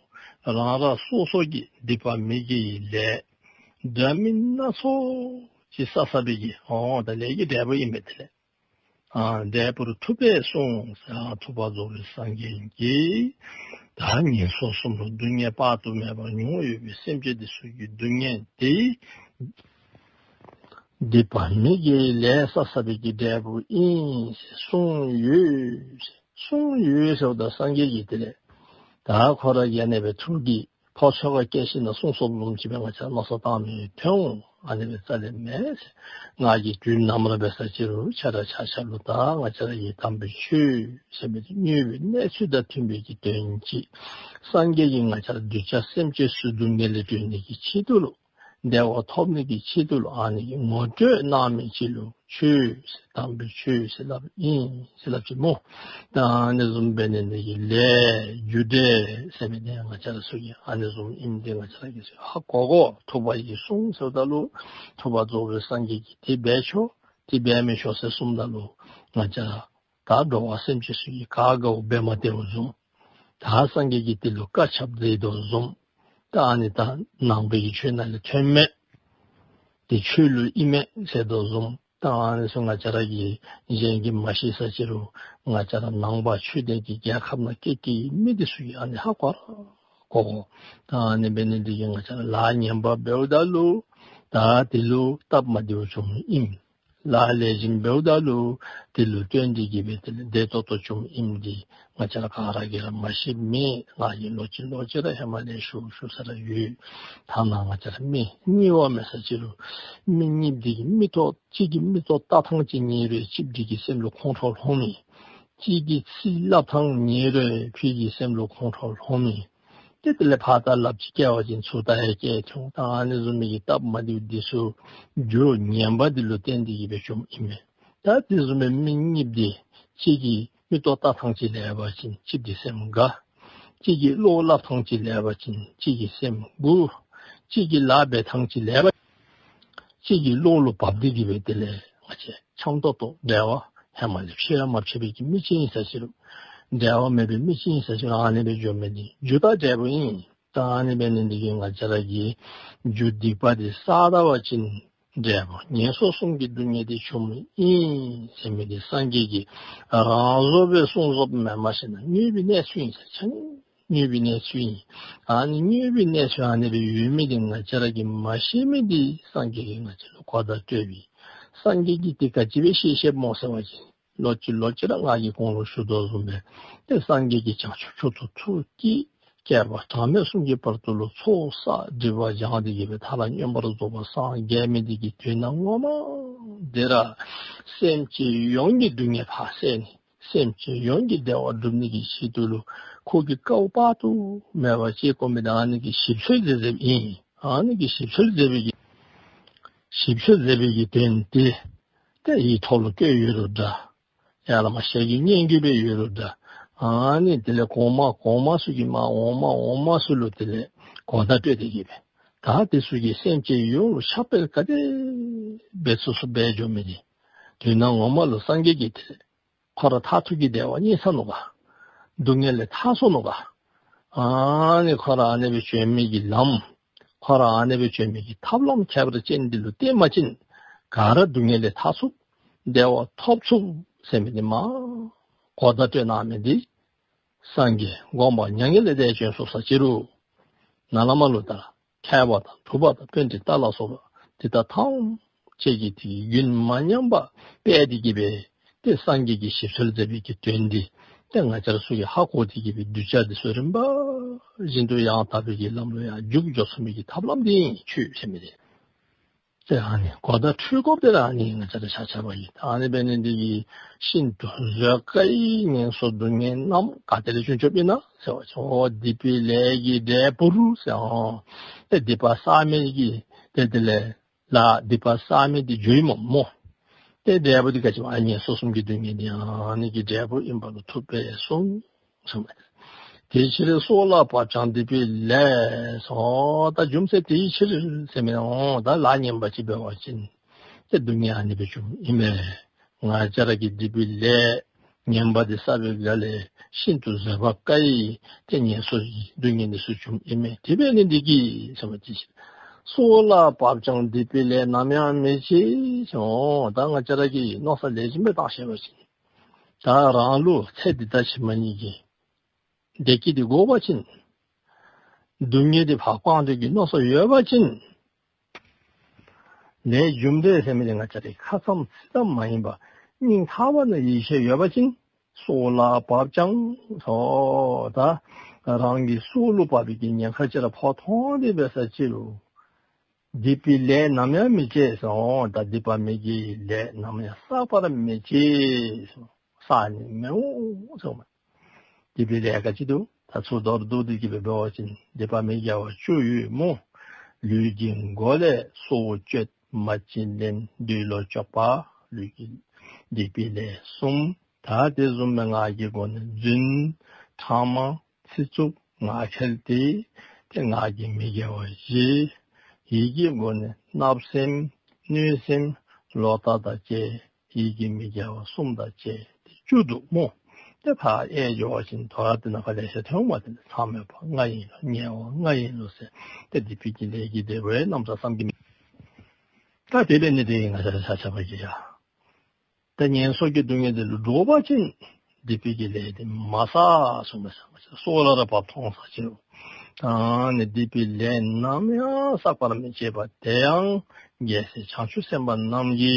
རང་རང་སོ་སོ་གི་སྡིག་པ་མི་དགེ་བའི་ལས་འདྲ་མིན་སྣ་ཚོགས་ཅིག་བསགས་བསགས་པའི་གི་འོ་ད་ལས་ཀྱི་འབྲས་བུ་ཨིན་པས། དེ་ལས་ཨ་འབྲས་བུར་ཐུབ་པས་གསུངས་ཟེར། ཨ་ཐུབ་པ་རྫོགས་པའི་སངས་རྒྱས་ཀྱིས་ད་ངན་སོང་གསུམ་ལུ་སྡུག་བསྔལ་དཔག་ཏུ་མེད་པ་མྱོང་ཡོད་པའི་སེམས་ཅན་དེ་ཚུ་གི་སྡུག་བསྔལ་དེ་སྡིག་པ་མི་དགེ་བའི་ལས་བསགས་བསགས་པའི་གི་འབྲས་བུ་ཨིན་ཟེར་གསུངས་ཡོད་ཟེར། གསུངས་ཡོད་ཟེརཝ་ད་སངས་རྒྱས་ཀྱིས་དེ་ལས་ད་ཁོ་ར་གིས་ཨ་ནི་སྦེ་ཐུགས་ཀྱི་ཕོ་ཚོད་ཁར་བཀལ་ཞིན་ན་གསུངས་སོངམ་བཟུམ་ཅིག་སྦེ་ང་བཅས་མནོ་བསམ་བཏང་མི་ཐོན་འོང་། ཨ་ནི་སྦེ་རྩ་ལས་མེན་ཟེར། ང་གིས་དུས་ནམ་ར་འབད་ས་ཅིག་རུང་ཁྱེད་ར་ཆ་ཁྱབ་ལུ་ད་ང་བཅས་ར་གི་དམ་པའི་ཆོས་ཟེར་མི་དེ་དངོས་པོའི་གནས་ཚུལ་དང་མཐུན་པའི་གི་དོན་ཅིག། སངས་རྒྱས་ཀྱིས་ང་བཅས་ར་གདུལ་བྱ་སེམས་ཅན་ཚུ་སྡུག་བསྔལ་ལས་གྲོལ་ནི་གི་ཆེད་དུ་ལུ་བདེ་བ་ཐོབ་ནི་གི་ཆེད་དུ་ལུ་ཨ་ནི་གི་ངོ་སྤྲོད་གནང་མི་ཅིག་ལུ་ཆོས་ཟེར་དམ་པའི་ཆོས་ཟེར་སླབ་ཨིན་ཟེར་སླབ་ཅི་སྨོ། ད་ཨ་ནི་བཟུམ་འབད་ནི་འདི་གིས་ལས་རྒྱུ་འབྲས་ཟེར་མི་འདི་ང་བཅས་ར་ཚུ་གིས་ཨ་ནི་བཟུམ་ཨིནམ་འདི་ང་བཅས་ར་གིས་ཧ་གོ་དགོ། ཐུབ་པ་ཡིས་གསུངས་ཟེརཝ་ད་ལུ་ཐུབ་པ་རྫོགས་པའི་སངས་རྒྱས་ཀྱིས་དེ་འབད་ཆོག་དེ་འབད་མི་ཆོག་ཟེར་གསུངམ་ད་ལུ་ང་བཅས་ར་ད་འགྲོ་བ་སེམས་ཅན་ཚུ་གིས་ག་དགའཝ་འབད་མ་སྟེརཝ་བཟུམ། ད་སངས་རྒྱས་ཀྱིས་དེ་ལུ་བཀའ་ཁྱབ་མཛད་དོ་བཟུམ། ད་ཨ་ནི་ད་ནང་པའི་གི་ཆོས་ནང་ལས་ཐོན་མི་དེ་ཆོས་ལུགས་ཨིན་མས་ཟེར་དོ་བཟུམ། ད་ཨ་ནི་ཚུ་ང་བཅས་ར་གིས་གཞན་གྱིས་མ་ཤེས་ས་ཅིག་རུང་ང་བཅས་ར་ནང་པ་ཆོས་ལྡན་གྱི་རྒྱལ་ཁབ་ནང་སྐྱེས་སྐྱེས་མི་དེ་ཚུ་གིས་ཨ་ནི་ཧ་གོ་ར་གོ་དགོ། ད་ཨ་ནི་འབད་ནི་འདི་གིས་ང་བཅས་ར་ལཱ་ངན་པ་འབདཝ་ད་ལུ་ད་དེ་ལུ་སྟབས་མ་བདེཝ་བྱུངམ་ཨིན། ལཱ་ལེགས་ཤོམ་འབདཝ་ད་ལུ་དེ་ལུ་བརྟེན་ཏེ་གིས་སྦེ་དེ་ལས་བདེ་ཏོག་ཏོ་བྱུངམ་ཨིནམ་འདི་ང་བཅས་ར་ག་ར་གིས་ར་མ་ཤེསཔ་མེད། ང་གིས་ལོག་ཅི་ལོག་ཅི་ར་ཧེ་མ་ལས་ཞུ་ཞུ་ས་ར་ཡོད། ཐ་ན་ང་བཅས་ར་མི་གཉིས་པ་མེད་ས་ཅིག་རུང་མི་གཉིསཔོ་འདི་གིས་མིག་ཏོ་གཅིག་གིས་མིག་ཏོ་བལྟ་ཐངས་ཅིག་ཉན་རུང་གཅིག་འདི་གི་སེམས་ལུ་ཁོང་ཁྲོ་ལྷོངམ་མས། གཅིག་གིས་ཚིག་སླབ་ཐངས་ཉན་རུང་ཕར་གྱི་སེམས་ལུ་ཁོང་ཁྲོ་ལྷོངམ་མས། ཏེ་དེ་ལས་ཕར་ལྟ་ལགཔ་ཅིག་བཀལ་བ་ཅིན་ཚུར་ལྟ་ཡང་བཀལ་འཐོན། ད་ཨ་ནི་བཟུམ་མའི་གི་སྟབས་མ་བདེཝ་འདི་ཚུ་རྒྱུ་ངན་པ་འདི་ལུ་བརྟེན་ཏེ་གིས་སྦེ་བྱུངམ་ཨིན་མས། ད་དེ་བཟུམ་མའི་མི་གཉིསཔོ་འདི་གཅིག་གིས་མིག་ཏོ་བལྟ་ཐངས་ཅིག་ལེགས་པ་ཅིན་གཅིག་གི་སེམས་དགའ། གཅིག་གིས་བློ་སླབ་ཐངས་ཅིག་ལེགས་པ་ཅིན་གཅིག་གི་སེམས་མགུ། གཅིག་གིས་ལཱ་འབད་ཐངས་ཅིག་ལེགས་པ་གཅིག་གི་བློ་ལུ་བབས་ཏེ་གིས་སྦེ་དེ་ལས་ང་བཅས་འཆམ་ཏོག་ཏོ་འབྲེལ་བ་ཧེ་མ་ལས་ཕྱེ་ཡང་མ་ཕྱེ་བའི་གི་མི་ཅིག་ཨིན་ས་ཅིག་རུང་འབྲེལ་བ་མེད་པའི་མི་ཅིག་ཨིན་ས་ཅིག་རུང་ཨ་ནི་སྦེ་འགྱོ་མི་འདི་རྒྱུ་དང་འབྲས་བུ་ཨིན། ད་ཨ་ནི་འབད་ནི་འདི་གིས་ང་བཅས་ར་གིས་རྒྱུ་སྡིག་པ་འདི་བསགས་ད་པ་ཅིན་འབྲས་བུ་ངན་སོང་གསུམ་གྱི་སྡུག་བསྔལ་འདི་བྱུངམ་ཨིན་ཟེར་མི་འདི་སངས་རྒྱས་ཀྱིས་རང་བཟོ་སྦེ་གསུངས་བཟོཝ་མེན་མ་ཤེས་ན་དངོས་པོའི་གནས་ཚུལ་ཨིན་ས་ཆ་ནི། དངོས་པོའི་གནས་ཚུལ་ཨིན། ཨ་ནི་དངོས་པོའི་གནས་ཚུལ་ཨ་ནི་སྦེ་ཡོད་མི་འདི་ང་བཅས་ར་གིས་མ་ཤེས་མི་འདི་སངས་རྒྱས་ཀྱིས་ང་བཅས་ལུ་གོ་བརྡ་སྤྲོད་པས། སངས་རྒྱས་ཀྱིས་དེ་ག་ཅི་སྦེ་ཤེས་ཤེསཔ་སྨོ་ཟེར་བ་ཅིན་ལོག་ཅི་ལོག་ཅི་ར་ང་གིས་གོང་ལུ་ཞུ་དོ་བཟུམ་སྦེ་ཏེ་སངས་རྒྱས་ཀྱིས་བྱང་ཆུབ་མཆོག་ཏུ་ཐུགས་བསྐྱེད། བསྐལ་པ་གྲངས་མེད་གསུམ་གྱི་བར་དུ་ལུ་ཚོགས་བསགས་སྒྲིབ་པ་སྦྱངས་ཏེ་གིས་སྦེ་མཐར་མངོན་པར་རྫོགས་པར་སངས་རྒྱས་མི་འདི་གི་དོན་དག་ངོ་མ་འདི་ར་སེམས་ཅན་ཡོངས་ཀྱི་སྡུག་བསྔལ་ཕར་བསལ་ནི། སེམས་ཅན་ཡོངས་ཀྱི་བདེ་བ་སྒྲུབ་ནི་གི་ཆེད་དུ་ལུ་ཁོ་གིས་དཀའཝ་དཔག་ཏུ་མེད་པ་སྤྱད་དགོ་མི་འདི་ཨ་ནི་གི་ཞིབ་འཚོལ་མཛད་མཛདཔ་ཨིན། ཨ་ནི་གི་ཞིབ་འཚོལ་མཛད་པའི་གི་ཞིབ་འཚོལ་མཛད་པའི་གི་དོན་འདི་ ཏེ་ཡིག་ཐོག་ལུ་བཀོད་ཡོད་རུང་འདྲ། ཡར་ལས་མར་ཞལ་གྱིས་སྙན་བརྒྱུད་འབད་ཡོད་རུང་འདྲ། ཨ་ནི་དེ་ལས་གོང་མ་གོང་མ་ཚུ་གིས་མར་འོག་མ་འོག་མ་ཚུ་ལུ་དེ་ལས་གོ་བརྡ་སྤྲོད་དེ་གིས་སྦེ། ད་དེ་ཚུ་གིས་སེམས་ཅན་ཡོངས་ལུ་ཁྱབ་སྤེལ་ག་དེ་འབད་ཚུགས་ཚུགས་འབད་འགྱོ་མི་འདི། དོན་ངོ་མ་ལུ་སངས་རྒྱས་ཀྱིས་དེ་ལས་ཁོ་ར་མཐར་ཐུག་གི་བདེ་བ་རྙེད་ཚར་ནུག་ག། སྡུག་བསྔལ་ལས་ཐར་སོ་ནུག་ག། ཨ་ནི་ཁོ་ར་ཨ་ནི་སྦེ་བྱོན་མི་གི་ལམ། ཁོ་ར་ཨ་ནི་སྦེ་བྱོན་མི་གི་ཐབས་ལམ་ཁྱད་པར་ཅན་འདི་ལུ་བརྟེན་པ་ཅིན་ག་ར་སྡུག་བསྔལ་ལས་ཐར་ཚུགས། བདེ་བ་ཐོབ་ཚུགས་ཟེར་མི་འདི་མར་གོ་བརྡ་སྤྲོད་གནང་མི་འདི། སངས་རྒྱས་དགོངས་པ་མྱ་ངན་ལས་འདས་བྱོན་སོང་ས་ཅི་རུང་ནཱ་ལས་མར་ལུ་ད་མཁས་པ་དང་གྲུབ་པ་དང་པཎྜི་ཏ་ལ་སོགས་པ་དེ་དག་ཐམས་ཅད་ཀྱིས་དེ་རྒྱུན་མ་ཉམས་པར་སྤེལ་ཏེ་གིས་སྦེ་ཏེ་སངས་རྒྱས་ཀྱིས་ཞིབ་འཚོལ་མཛད་པའི་གི་དོན་འདི་ཏེ་ང་བཅས་ར་ཚུ་གིས་ཧ་གོ་སྟེ་གིས་སྦེ་གདུལ་བྱ་འདི་ཚུ་རིམ་པ་བཞིན་དུ་ཡང་དག་པའི་གི་ལམ་ལུ་ཡར་འཇུག་འགྱོ་ཚུགས་མི་གི་ཐབས་ལམ་འདི་ཨིན་ཆོས་ཟེར་མི་འདི། ཏེ་ཨ་ནི་གོ་བརྡ་འཕྲོད་དགོཔ་འདི་ར་ཨ་ནི་ང་བཅས་ར་ཆ་ཁྱབ་ཀྱིས་ད་ཨ་ནི་འབད་ནི་འདི་གིས་ཤིན་ཏུ་བཟོད་དཀའི་ངན་སོང་སྡུག་བསྔལ་རྣམས་ག་ཏེ་ལས་བྱུང་བྱུངམ་ཨིན་ན་ཟེར་བ་ཅིན་འོ་སྡིག་པའི་ལས་ཀྱི་འབྲས་བུ་རུ་ཟེར། འོ་ཏེ་སྡིག་པ་བསགས་མི་གི་ཏེ་དེ་ལས་ལ་སྡིག་པ་བསགས་མི་འདི་འགྱོཝ་ཨིན་མས་སྨོ། ཏེ་འབྲས་བུ་འདི་ག་ཅི་སྨོ། ཨ་ངན་སོང་གསུམ་གྱི་སྡུག་བསྔལ་འདི་ཨ་ནི་གི་འབྲས་བུ་ཨིནམ་ལུ་ཐུག་པས་གསུངས་གསུངསམ་མས། དེ་ཕྱིར་སྲོག་ལ་བབ་ཀྱང་སྡིག་པའི་ལས་ཟེར། ད་རྒྱུ་མཚན་དེའི་ཕྱིར་ཟེར་མི་འོ་ད་ལཱ་ངན་པ་ཅིག་འབད་བ་ཅིན་ཏེ་སྡུག་བསྔལ་ཨ་ནི་སྦེ་བྱུངམ་ཨིན་མས། ང་བཅས་ར་གིས་སྡིག་པའི་ལས་ངན་པ་འདི་བསགས་པའི་སྒང་ལས་ཤིན་ཏུ་བཟོད་པ་དཀའི་ཏེ་ངན་སོང་གི་སྡུག་བསྔལ་འདི་ཚུ་བྱུངམ་ཨིན་མས། དེ་འབད་ནི་འདི་གིས་ཟེར་བ་ཅིན་སྲོག་ལ་བབ་ཀྱང་སྡིག་པའི་ལས་ནམ་ཡང་མི་བྱེད་ཟེར། འོ་ད་ང་བཅས་ར་གིས་མནོ་བསམ་ལེགས་ཤོམ་སྦེ་བཏང་ཤེས་པ་ཅིན་ད་རང་ལུ་ཚེ་འདི་དང་ཕྱི་མ་གཉིས་ཀྱི་བདེ་སྐྱིད་འདི་དགོ་པ་ཅིན་སྡུག་བསྔལ་འདི་ཕར་སྤང་འདོད་ཀྱི་མནོ་བསམ་ཡོད་པ་ཅིན་ལས་རྒྱུ་འབྲས་ཟེར་མི་འདི་ང་བཅས་ར་ཁ་ཙམ་ཚིག་ཙམ་མ་ཡིན་པར་སྙིང་ཐག་པ་ནས་ཡིད་ཆེས་ཡོད་པ་ཅིན་སྲོག་ལ་བབ་ཀྱང་ཟེར། ད་རང་གི་སྲོག་ལུ་བབ་པའི་གི་ཉེན་ཁ་ཅིག་ར་ཕོག་ཐོན་ཏེ་འབད་ས་ཅི་རུང་སྡིག་པའི་ལས་ནམ་ཡང་མི་བྱེད་ཟེར། ད་སྡིག་པ་མི་དགེའི་ལས་ནམ་ཡང་བསགས་པར་མི་བྱེད་ཟེར། བསགས་ནི་མི་འོང་ཟེར། སྡིག་པའི་ལས་ག་ཅི་འདུག། ད་ཚུར་མདོར་བསྡུ་སྟེ་གིས་འབད་བ་ཅིན་སྡིག་པ་མི་དགེ་བ་བཅུ་ཡོད་སྨོ། ལུས་ཀྱི་མགོ་ལས་སྲོག་གཅོད། མ་བྱིན་ལེན། འདོད་ལོག་སྤྱོད་པ། ལུས་ཀྱི་སྡིག་པའི་ལས་གསུམ། ད་དེ་བཟུམ་སྦེ་ངག་གི་སྒོ་ནས་རྫུན། ཕྲ་མ། ཚིག་རྩུབ། ངག་འཁྱལ་ཏེ་ཏེ་ངག་གི་མི་དགེ་བ་བཞི། ཡིད་ཀྱི་སྒོ་ནས་བརྣབ་སེམས། གནོད་སེམས། ལོག་ལྟ་དང་བཅས། ཡིད་ཀྱི་མི་དགེ་བ་གསུམ་དང་བཅས་ཏེ་བཅུ་འདུག་སྨོ། ཏེ་ཕར་དབྱེ་འགྱོ་བ་ཅིན་དོ་རུང་དེ་ནང་ཁ་ལེ་ཤ་ཐོན་འོང་མས། ཏེ་ཚང་མེད་པ་ལྔ་ཨིན་ལོ། ཉེ་བ་ལྔ་ཨིན་ལོ་ཟེར། ཏེ་སྡིག་པའི་གི་ལས་ཀྱི་འབྲས་བུ་རྣམ་གསུམ་གསུམ་གྱི་མི། ད་དེ་འབད་ནི་འདི་ང་བཅས་ར་ཆ་ཁྱབ་ཀྱིས་ཡང་ད་ངན་སོང་གི་སྡུག་བསྔལ་འདི་ལུ་འདྲོག་པ་ཅིན་སྡིག་པའི་གི་ལས་འདི་མ་བསགས་གསུངས་མས་ཟེར། སྲོག་ལ་ར་བབ་ཐོན་ས་ཅི་རུང་ད་ནི་སྡིག་པའི་ལས་ནམ་ཡང་བསགས་པར་མི་བྱེད་པ། དེ་ཡང་རྒྱལ་སྲས་བྱང་ཆུབ་སེམས་དཔའ་རྣམས་ཀྱི་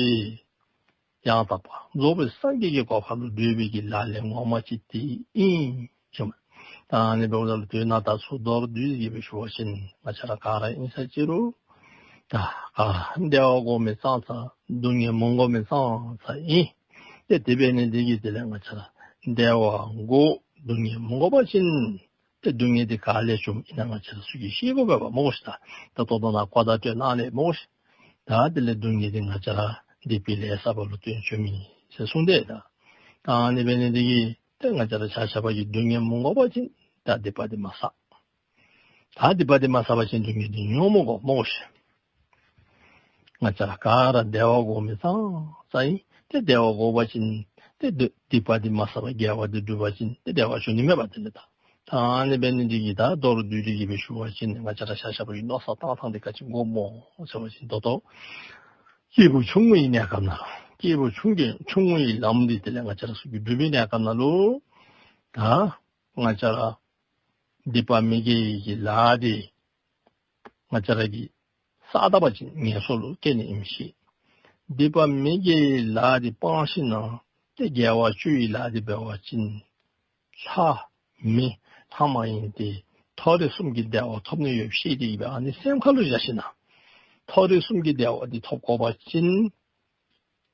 ཡང་དག་པ་རྫོགས་པའི་སངས་རྒྱས་ཀྱི་གོ་འཕང་ལུ་བགྲོད་པའི་གི་ལག་ལེན་ངོ་མ་ཅིག་དེ་ཨིན་ཟེར་མས། ད་ནི་འབདཝ་ད་ལུ་དོན་ད་ཚུར་མདོར་བསྡུས་ཏེ་གིས་སྦེ་ཞུ་བ་ཅིན་ང་བཅས་ར་ག་ར་ཨིན་ས་ཅི་རུང་ད་ག་ར་བདེ་བ་དགོ་མི་ཙང་ཙ་སྡུག་བསྔལ་མི་དགོ་མི་ཙང་ཙ་ཨིན། ཏེ་དེ་འབད་ནི་འདི་གིས་དེ་ལས་ང་བཅས་ར་བདེ་བ་དགོ་སྡུག་བསྔལ་མི་དགོ་པ་ཅིན་ཏེ་སྡུག་བསྔལ་འདི་ག་ལས་བྱུངམ་ཨིན་ན་ང་བཅས་ར་ཚུ་གིས་ཤེས་དགོ་པས་པ་སྨོ་ཤིག། ད་ད་ལྟོ་ད་ནཱ་གོ་བརྡ་སྤྲོད་གནང་ནི་སྨོ་ཤིག། ད་དེ་ལས་སྡུག་བསྔལ་འདི་ང་བཅས་ར་སྡིག་པའི་ལས་བསགས་པ་ལུ་བརྟེན་བྱུངམ་ཨིན་ཟེར་གསུངས་ཏེ་ད། ད་ཨ་ནི་འབད་ནི་འདི་གིས་ཏེ་ང་བཅས་ར་ཆ་ཁྱབ་ཀྱིས་སྡུག་བསྔལ་མི་དགོ་པ་ཅིན་ད་སྡིག་པ་འདི་མ་བསགས། ད་སྡིག་པ་འདི་མ་བསགས་པ་ཅིན་སྡུག་བསྔལ་འདི་མྱོང་མི་དགོ་སྨོ་ཤིག། ང་བཅས་ར་ག་ར་བདེ་བ་དགོ་མི་ཙང་ཙ་ཨིན། ཏེ་བདེ་བ་དགོ་པ་ཅིན་ཏེ་སྡིག་སྡིག་པ་འདི་མ་བསགས་པར་དགེ་བ་འདི་སྒྲུབ་པ་ཅིན་ཏེ་བདེ་བ་འབྱུང་ནི་མས་པ། དེ་ལས་ད་ད་ཨ་ནི་འབད་ནི་འདི་གིས་ད་མདོར་བསྡུས་ཏེ་གིས་སྦེ་ཞུ་བ་ཅིན་ང་བཅས་ར་ཆ་ཁྱབ་ཀྱིས་མནོ་བསམ་བཏང་ཐངས་འདི་ག་ཅི་དགོཔ་སྨོ་ཟེར་བ་ཅིན་ད་ལྟོ་སྐྱེས་བུ་ཆུང་ངུའི་གནས་སྐབས་ནང་ལུ་སྐྱེས་བུ་ཆུང་གི་ཆུང་ངུའི་ལམ་འདི་དེ་ལས་ང་བཅས་ར་ཚུ་གིས་སྒྲུབ་པའི་གནས་སྐབས་ནང་ལུ་ད་ང་བཅས་ར་སྡིག་པ་མི་དགེ་གི་ལཱ་འདི་ང་བཅས་ར་གིས་བསགས་ད་པ་ཅིན་ངན་སོང་ལུ་སྐྱེ་ནི་ཨིནམ་ཤེས། སྡིག་པ་མི་དགེའི་ལཱ་འདི་སྤང་ཞིན་ན་ཏེ་དགེ་བ་བཅུ་ཡི་ལཱ་འདི་འབད་བ་ཅིན་ལྷ་མི་ལྷ་མ་ཡིན་ཏེ་མཐོ་རིས་གསུམ་གྱི་བདེ་བ་ཐོབ་ནི་ཡོདཔ་ཤེས་ཏེ་གིས་སྦེ་ཨ་ནི་སེམས་ཁ་ལུ་བཞག་ཞིན་ན་མཐོ་རིས་གསུམ་གྱི་བདེ་བ་འདི་ཐོབ་དགོ་པ་ཅིན་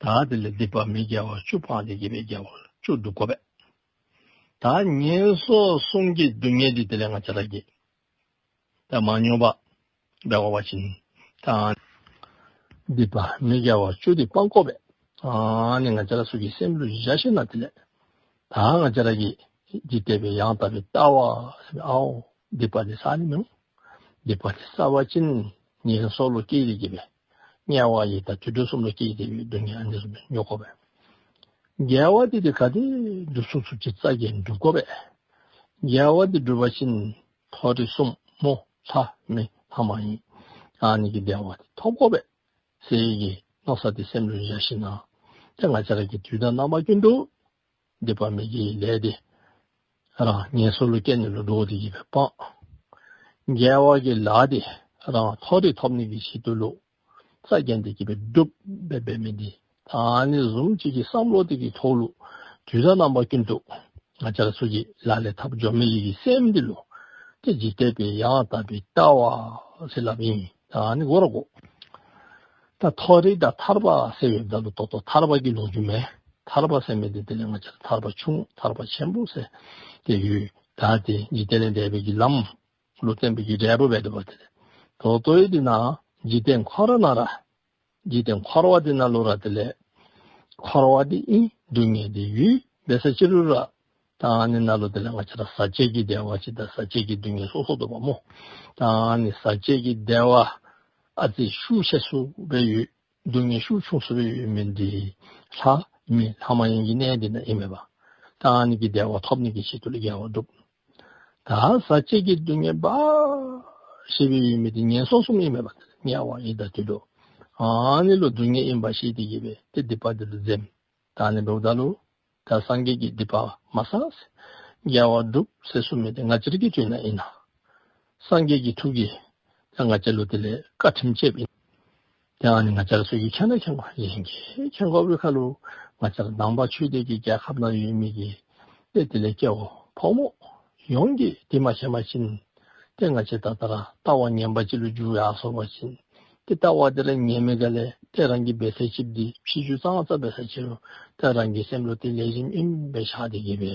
ད་དེ་ལས་སྡིག་པ་མི་དགེ་བ་བཅུ་སྤངས་ཏེ་གིས་སྦེ་དགེ་བ་བཅུ་སྒྲུབ་དགོ་པས། ད་ངན་སོང་གསུམ་གྱི་སྡུག་བསྔལ་འདི་དེ་ལས་ང་བཅས་ར་གིས་ད་མ་མྱོང་པར་འབད་དགོ་པ་ཅིན་ད་སྡིག་པ་མི་དགེ་བ་བཅུ་འདི་སྤང་དགོ་པས། ཨ་ནི་ང་བཅས་ར་ཚུ་གི་སེམས་ལུ་བཞག་ཞིནམ་ལས་དེ་ལས་ད་ང་བཅས་ར་གིས་འཇིག་རྟེན་པའི་ཡང་དག་པའི་ལྟ་བ་ཟེར་ཨའོ་སྡིག་པ་འདི་བསག་ནི་མི་འོང་། སྡིག་པ་འདི་བསག་པ་ཅིན་ངན་སོང་ལུ་སྐྱེས་ཏེ་གི་སྦེ་དམྱལ་བ་ཡི་དྭགས་དུད་འགྲོ་གསུམ་ལུ་སྐྱེས་ཏེ་སྦེ་སྡུག་བསྔལ་ཨ་ནི་བཟུམ་སྦེ་མྱོང་དགོ་པས། དགེ་བ་འདི་ཏེ་ག་དེ་སྒྲུབ་ཚུགས་ཚུགས་ཅིག་རྩ་འགེངས་སྒྲུབ་དགོ་པས། དགེ་བ་འདི་སྒྲུབ་པ་ཅིན་མཐོ་རིས་གསུམ་སྨོ། ལྷ་མི་ལྷ་མ་ཡིན་ཨ་ནི་གི་བདེ་བ་འདི་ཐོབ་དགོ་པས་ཟེར་གྱི་མནོ་བསམ་འདི་སེམས་ལུ་བཞག་ཞིནམ་ལས་ཏེ་ང་བཅས་ར་གིས་དུས་དང་རྣམ་པ་ཀུན་ཏུ་སྡིག་པ་མི་དགེའི་ལས་འདི་རང་ངན་སོང་ལུ་སྐྱེ་ནི་ལུ་འདོད་དེ་གི་སྦེ་སྤང་། དགེ་བ་གི་ལཱ་འདི་རང་མཐོ་རིས་ཐོབ་ནི་གི་ཆེད་དུ་ལུ་རྩ་འགེངས་ཏེ་གི་སྦེ་སྒྲུབ་སྦེ་འབད་མི་འདི་ད་ཨ་ནི་བཟུམ་ཅིག་གི་བསམ་བློ་འདི་གི་ཐོག་ལུ་དུས་དང་རྣམ་པ་ཀུན་ཏུ་ང་བཅས་ར་ཚུ་གིས་ལག་ལེན་འཐབ་འགྱོ་མི་གི་སེམས་འདི་ལུ་ཏེ་འཇིག་རྟེན་པའི་ཡང་དག་པའི་ལྟ་བ་ཟེར་སླབ་ཨིན། ད་ཨ་ནི་གོ་ར་གོ། ད་མཐོ་རིས་དང་ཐར་པ་ཟེར་ཡོདཔ་ད་ལུ་ད་ལྟོ་ཐར་པ་གི་ལོ་རྒྱུས་མེན། ཐར་པ་ཟེར་མི་འདི་དེ་ལས་ང་བཅས་ཐར་པ་ཆུང་ཐར་པ་ཆེན་པོ་ཟེར་ཏེ་ཡོད། ད་ཏེ་འཇིག་རྟེན་ལས་འདས་པའི་གི་ལམ་ལུ་བརྟེན་པའི་གི་འབྲས་བུ་འབད་དོ་བ་དེ་ལས། ད་ལྟོ་ཡི་འདི་ནང་འཇིག་རྟེན་འཁོར་བ་ནང་ར་འཇིག་རྟེན་འཁོར་བ་འདི་ནང་ལུ་ར་དེ་ལས་འཁོར་བ་འདི་ཨིན། སྡུག་བསྔལ་འདི་ཡོད། འབད་ས་ཅིག་རུང་ར་ད་ཨ་ནི་ནང་ལུ་དེ་ལས་ང་བཅས་ར་ཟག་བཅས་ཀྱི་བདེ་བ་ཅིག་དང་ཟག་བཅས་ཀྱི་སྡུག་བསྔལ་སོ་སོ་འདུག་པ་སྨོ། ད་ཨ་ནི་ཟག་བཅས་ཀྱི་བདེ་བ་ཨ་ཙི་ཤུགས་ཆེ་སུ་སྦེ་ཡོད། སྡུག་བསྔལ་ཤུགས་ཆུང་སུ་སྦེ་ཡོད་མི་འདི་ལྷ་མི་ལྷ་མ་ཡིན་གྱི་གནས་འདི་ནང་ཨིན་མས་པ། ད་ཨ་ནི་གི་བདེ་བ་ཐོབ་ནི་གི་ཆེད་དུ་ལུ་དགེ་བ་སྒྲུབ། ད་ཟག་བཅས་ཀྱི་སྡུག་བསྔལ་འབའ་ཞིག་སྦེ་ཡོད་མི་འདི་ངན་སོང་གསུམ་ཨིན་མས་པ། དམྱལ་བ་ཡི་དྭགས་དུད་འགྲོ་ཨ་ནི་ལུ་སྡུག་བསྔལ་ཨིནམ་ཤེས་ཏེ་གི་སྦེ་ཏེ་སྡིག་པ་འདི་ལུ་འཛེམ། ད་ཨ་ནི་འབདཝ་ད་ལུ་ད་སངས་རྒྱས་ཀྱིས་སྡིག་པ་མ་བསག་ཟེར། དགེ་བ་སྒྲུབ་ཟེར་གསུངས་མི་འདི་ང་བཅས་ར་གི་དོན་ཨིན་ན། སངས་རྒྱས་ཀྱི་ཐུགས་ཀྱིས་ད་ང་བཅས་ལུ་དེ་ལས་བཀའ་ཁྲིམས་བཅདཔ་ཨིན། ད་ཨ་ནི་ང་བཅས་ར་ཚུ་གིས་མཁྱེན་ན་མཁྱེན་དགོ། གཞན་གྱིས་མཁྱེན་དགོ་པའི་ཁར་ལུ་ང་བཅས་ར་ནང་པ་ཆོས་ལྡན་གྱི་རྒྱལ་ཁབ་ནང་ཡོད་མི་གི་ཏེ་དེ་ལས་སྐྱེ་བོ་ཕོ་མོ་ཡོངས་ཀྱིས་འདི་མ་ཤེས་པ་ཅིན་ཏེ་ང་བཅས་ད་ལྟོ་ར་ལྟ་བ་ངན་པ་ཅིག་ལུ་འགྱུར་ཡར་སོང་པ་ཅིན་ཏེ་ལྟ་བ་འདི་ར་ངན་མི་ག་ལས་ཏེ་རང་གིས་འབད་ས་ཅིག་འདི་ཕྱི་འགྱུར་ཙང་ཙ་འབད་ས་ཅིག་རུང་ཏེ་རང་གི་སེམས་ལུ་ཏེ་ལེགས་ཤོམ་ཨིནམ་སྦེ་ཆགས་ཏེ་གི་སྦེ་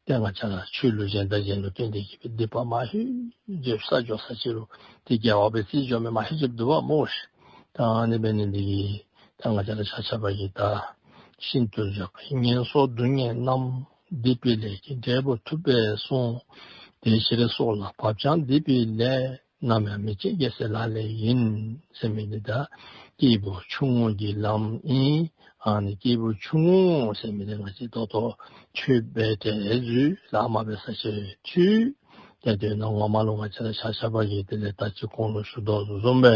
ཏེ་ང་བཅས་ར་ཆོས་ལུགས་གཞན་དང་གཞན་ལུ་བརྟེན་ཏེ་གི་སྦེ་སྡིག་པ་མ་ཧེ་ཅིག་བསགས་འགྱོ་ས་ཅིག་རུང་ཏེ་དགེ་བ་སྦེ་རྩིས་འགྱོ་མི་མ་ཧེ་ཅིག་འདུག་པ་སྨོ་ཤིག། ད་ཨ་ནི་འབད་ནི་འདི་གིས་ད་ང་བཅས་ར་ཆ་ཁྱབ་ཀྱིས་ད་ཤིན་ཏུ་རྒྱ་ཆེ་བའི་ངན་སོང་སྡུག་བསྔལ་རྣམས། སྡིག་པའི་ལས་ཀྱི་འབྲས་བུ་ཐུབ་པས་གསུངས། དེ་ཕྱིར་སྲོག་ལ་བབ་ཀྱང་སྡིག་པའི་ལས། ནམ་ཡང་མི་བྱེད་རྒྱལ་སྲས་ལག་ལེན་ཡིན། ཟེར་མི་འདི་ད་སྐྱེས་བུ་ཆུང་ངུ་གི་ལམ་ཨིན། ཨ་ནི་སྐྱེས་བུ་ཆུང་ངུ་ཟེར་མི་འདི་ང་བཅས་ད་ལྟོ་ཆོས་འབད་དེ་རྫུས་ལཱ་མ་འབད་ས་ཅིག་ཐོན། ཏེ་དོན་ངོ་མ་ལུ་ང་བཅས་ར་ཆ་ཁྱབ་ཀྱིས་དེ་ལས་ད་ཅི་གོང་ལུ་ཞུ་དོ་བཟུམ་སྦེ་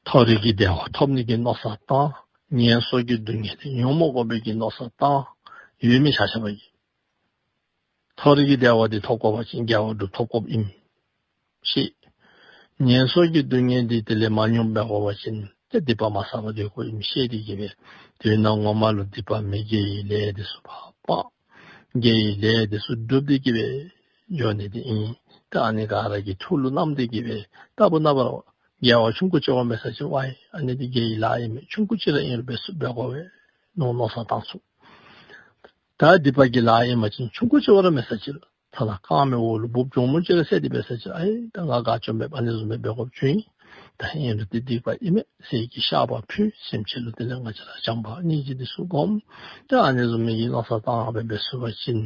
མཐོ་རིས་ཀྱི་བདེ་བ་ཐོབ་ནི་གི་མནོ་བསམ་བཏང་། ངན་སོང་གི་སྡུག་བསྔལ་འདི་མྱོང་མ་དགོ་པའི་གི་མནོ་བསམ་བཏང་ཡོད་མི་ཆ་ཁྱབ་ཀྱིས་མཐོ་རིས་ཀྱི་བདེ་བ་འདི་ཐོབ་དགོ་པ་ཅིན་དགེ་བ་སྒྲུབ་ཐོབ་དགོཔ་ཨིནམ་ཤེས། ངན་སོང་གི་སྡུག་བསྔལ་འདི་དེ་ལས་མ་མྱོང་པར་འབད་དགོ་པ་ཅིན་ཏེ་སྡིག་པ་མ་བསགས་པར་སྡོད་དགོཔ་ཨིནམ་ཤེས་ཏེ་གི་སྦེ་དོན་ངོ་མ་ལུ་སྡིག་པ་མི་དགེ་བའི་ལས་འདི་ཚུ་ཕར་སྤང་། དགེ་བའི་ལས་འདི་ཚུ་སྒྲུབ་སྟེ་གི་སྦེ་འགྱོ་ནི་འདི་ཨིན། ད་ཨ་ནི་ག་ར་གི་ཐུགས་ལུ་བསྣམས་ཏེ་གི་སྦེ་ལྟ་བུ་ན་བར་དགེ་བ་ཆུང་ཀུ་ཅིག་འབད་ས་ཅིག་ཝའི་ཨ་ནི་འདི་དགེ་བའི་ལཱ་ཨིན་མས། ཆུང་ཀུ་ཅིག་ར་ཨིན་རུང་འབད་ཚུགས་འབད་དགོ་པས་མནོ་མནོ་བསམ་བཏང་ཚུགས། ད་སྡིག་པ་གི་ལཱ་ཨིན་པ་ཅིན་ཆུང་ཀུ་ཅིག་ར་མེད་ས་ཅིག་ལུ་ཐ་ན་རྐངམ་གི་འོག་ལུ་འབུཔ་གྱོགམོ་ཅིག་ར་བསད་དེ་འབད་ས་ཅིག་ཨའི་ད་ང་དགའ་སྐྱོ་མེད་པར་ཨ་ནི་བཟུམ་སྦེ་འབད་དགོཔ་ཅིག་ཨིན། ད་ཨིན་རུང་འདི་སྡིག་པ་ཨིན་མས་ཟེར་གྱི་བཤགས་པ་ཕུལ། སེམས་ཅན་ལུ་དེ་ལས་ང་བཅས་ར་བྱམས་པ་སྙིང་རྗེ་འདི་ཚུ་སྒོམ། ད་ཨ་ནི་བཟུམ་མའི་གི་མནོ་བསམ་བཏང་སྦེ་འབད་ཚུགས་པ་ཅིན་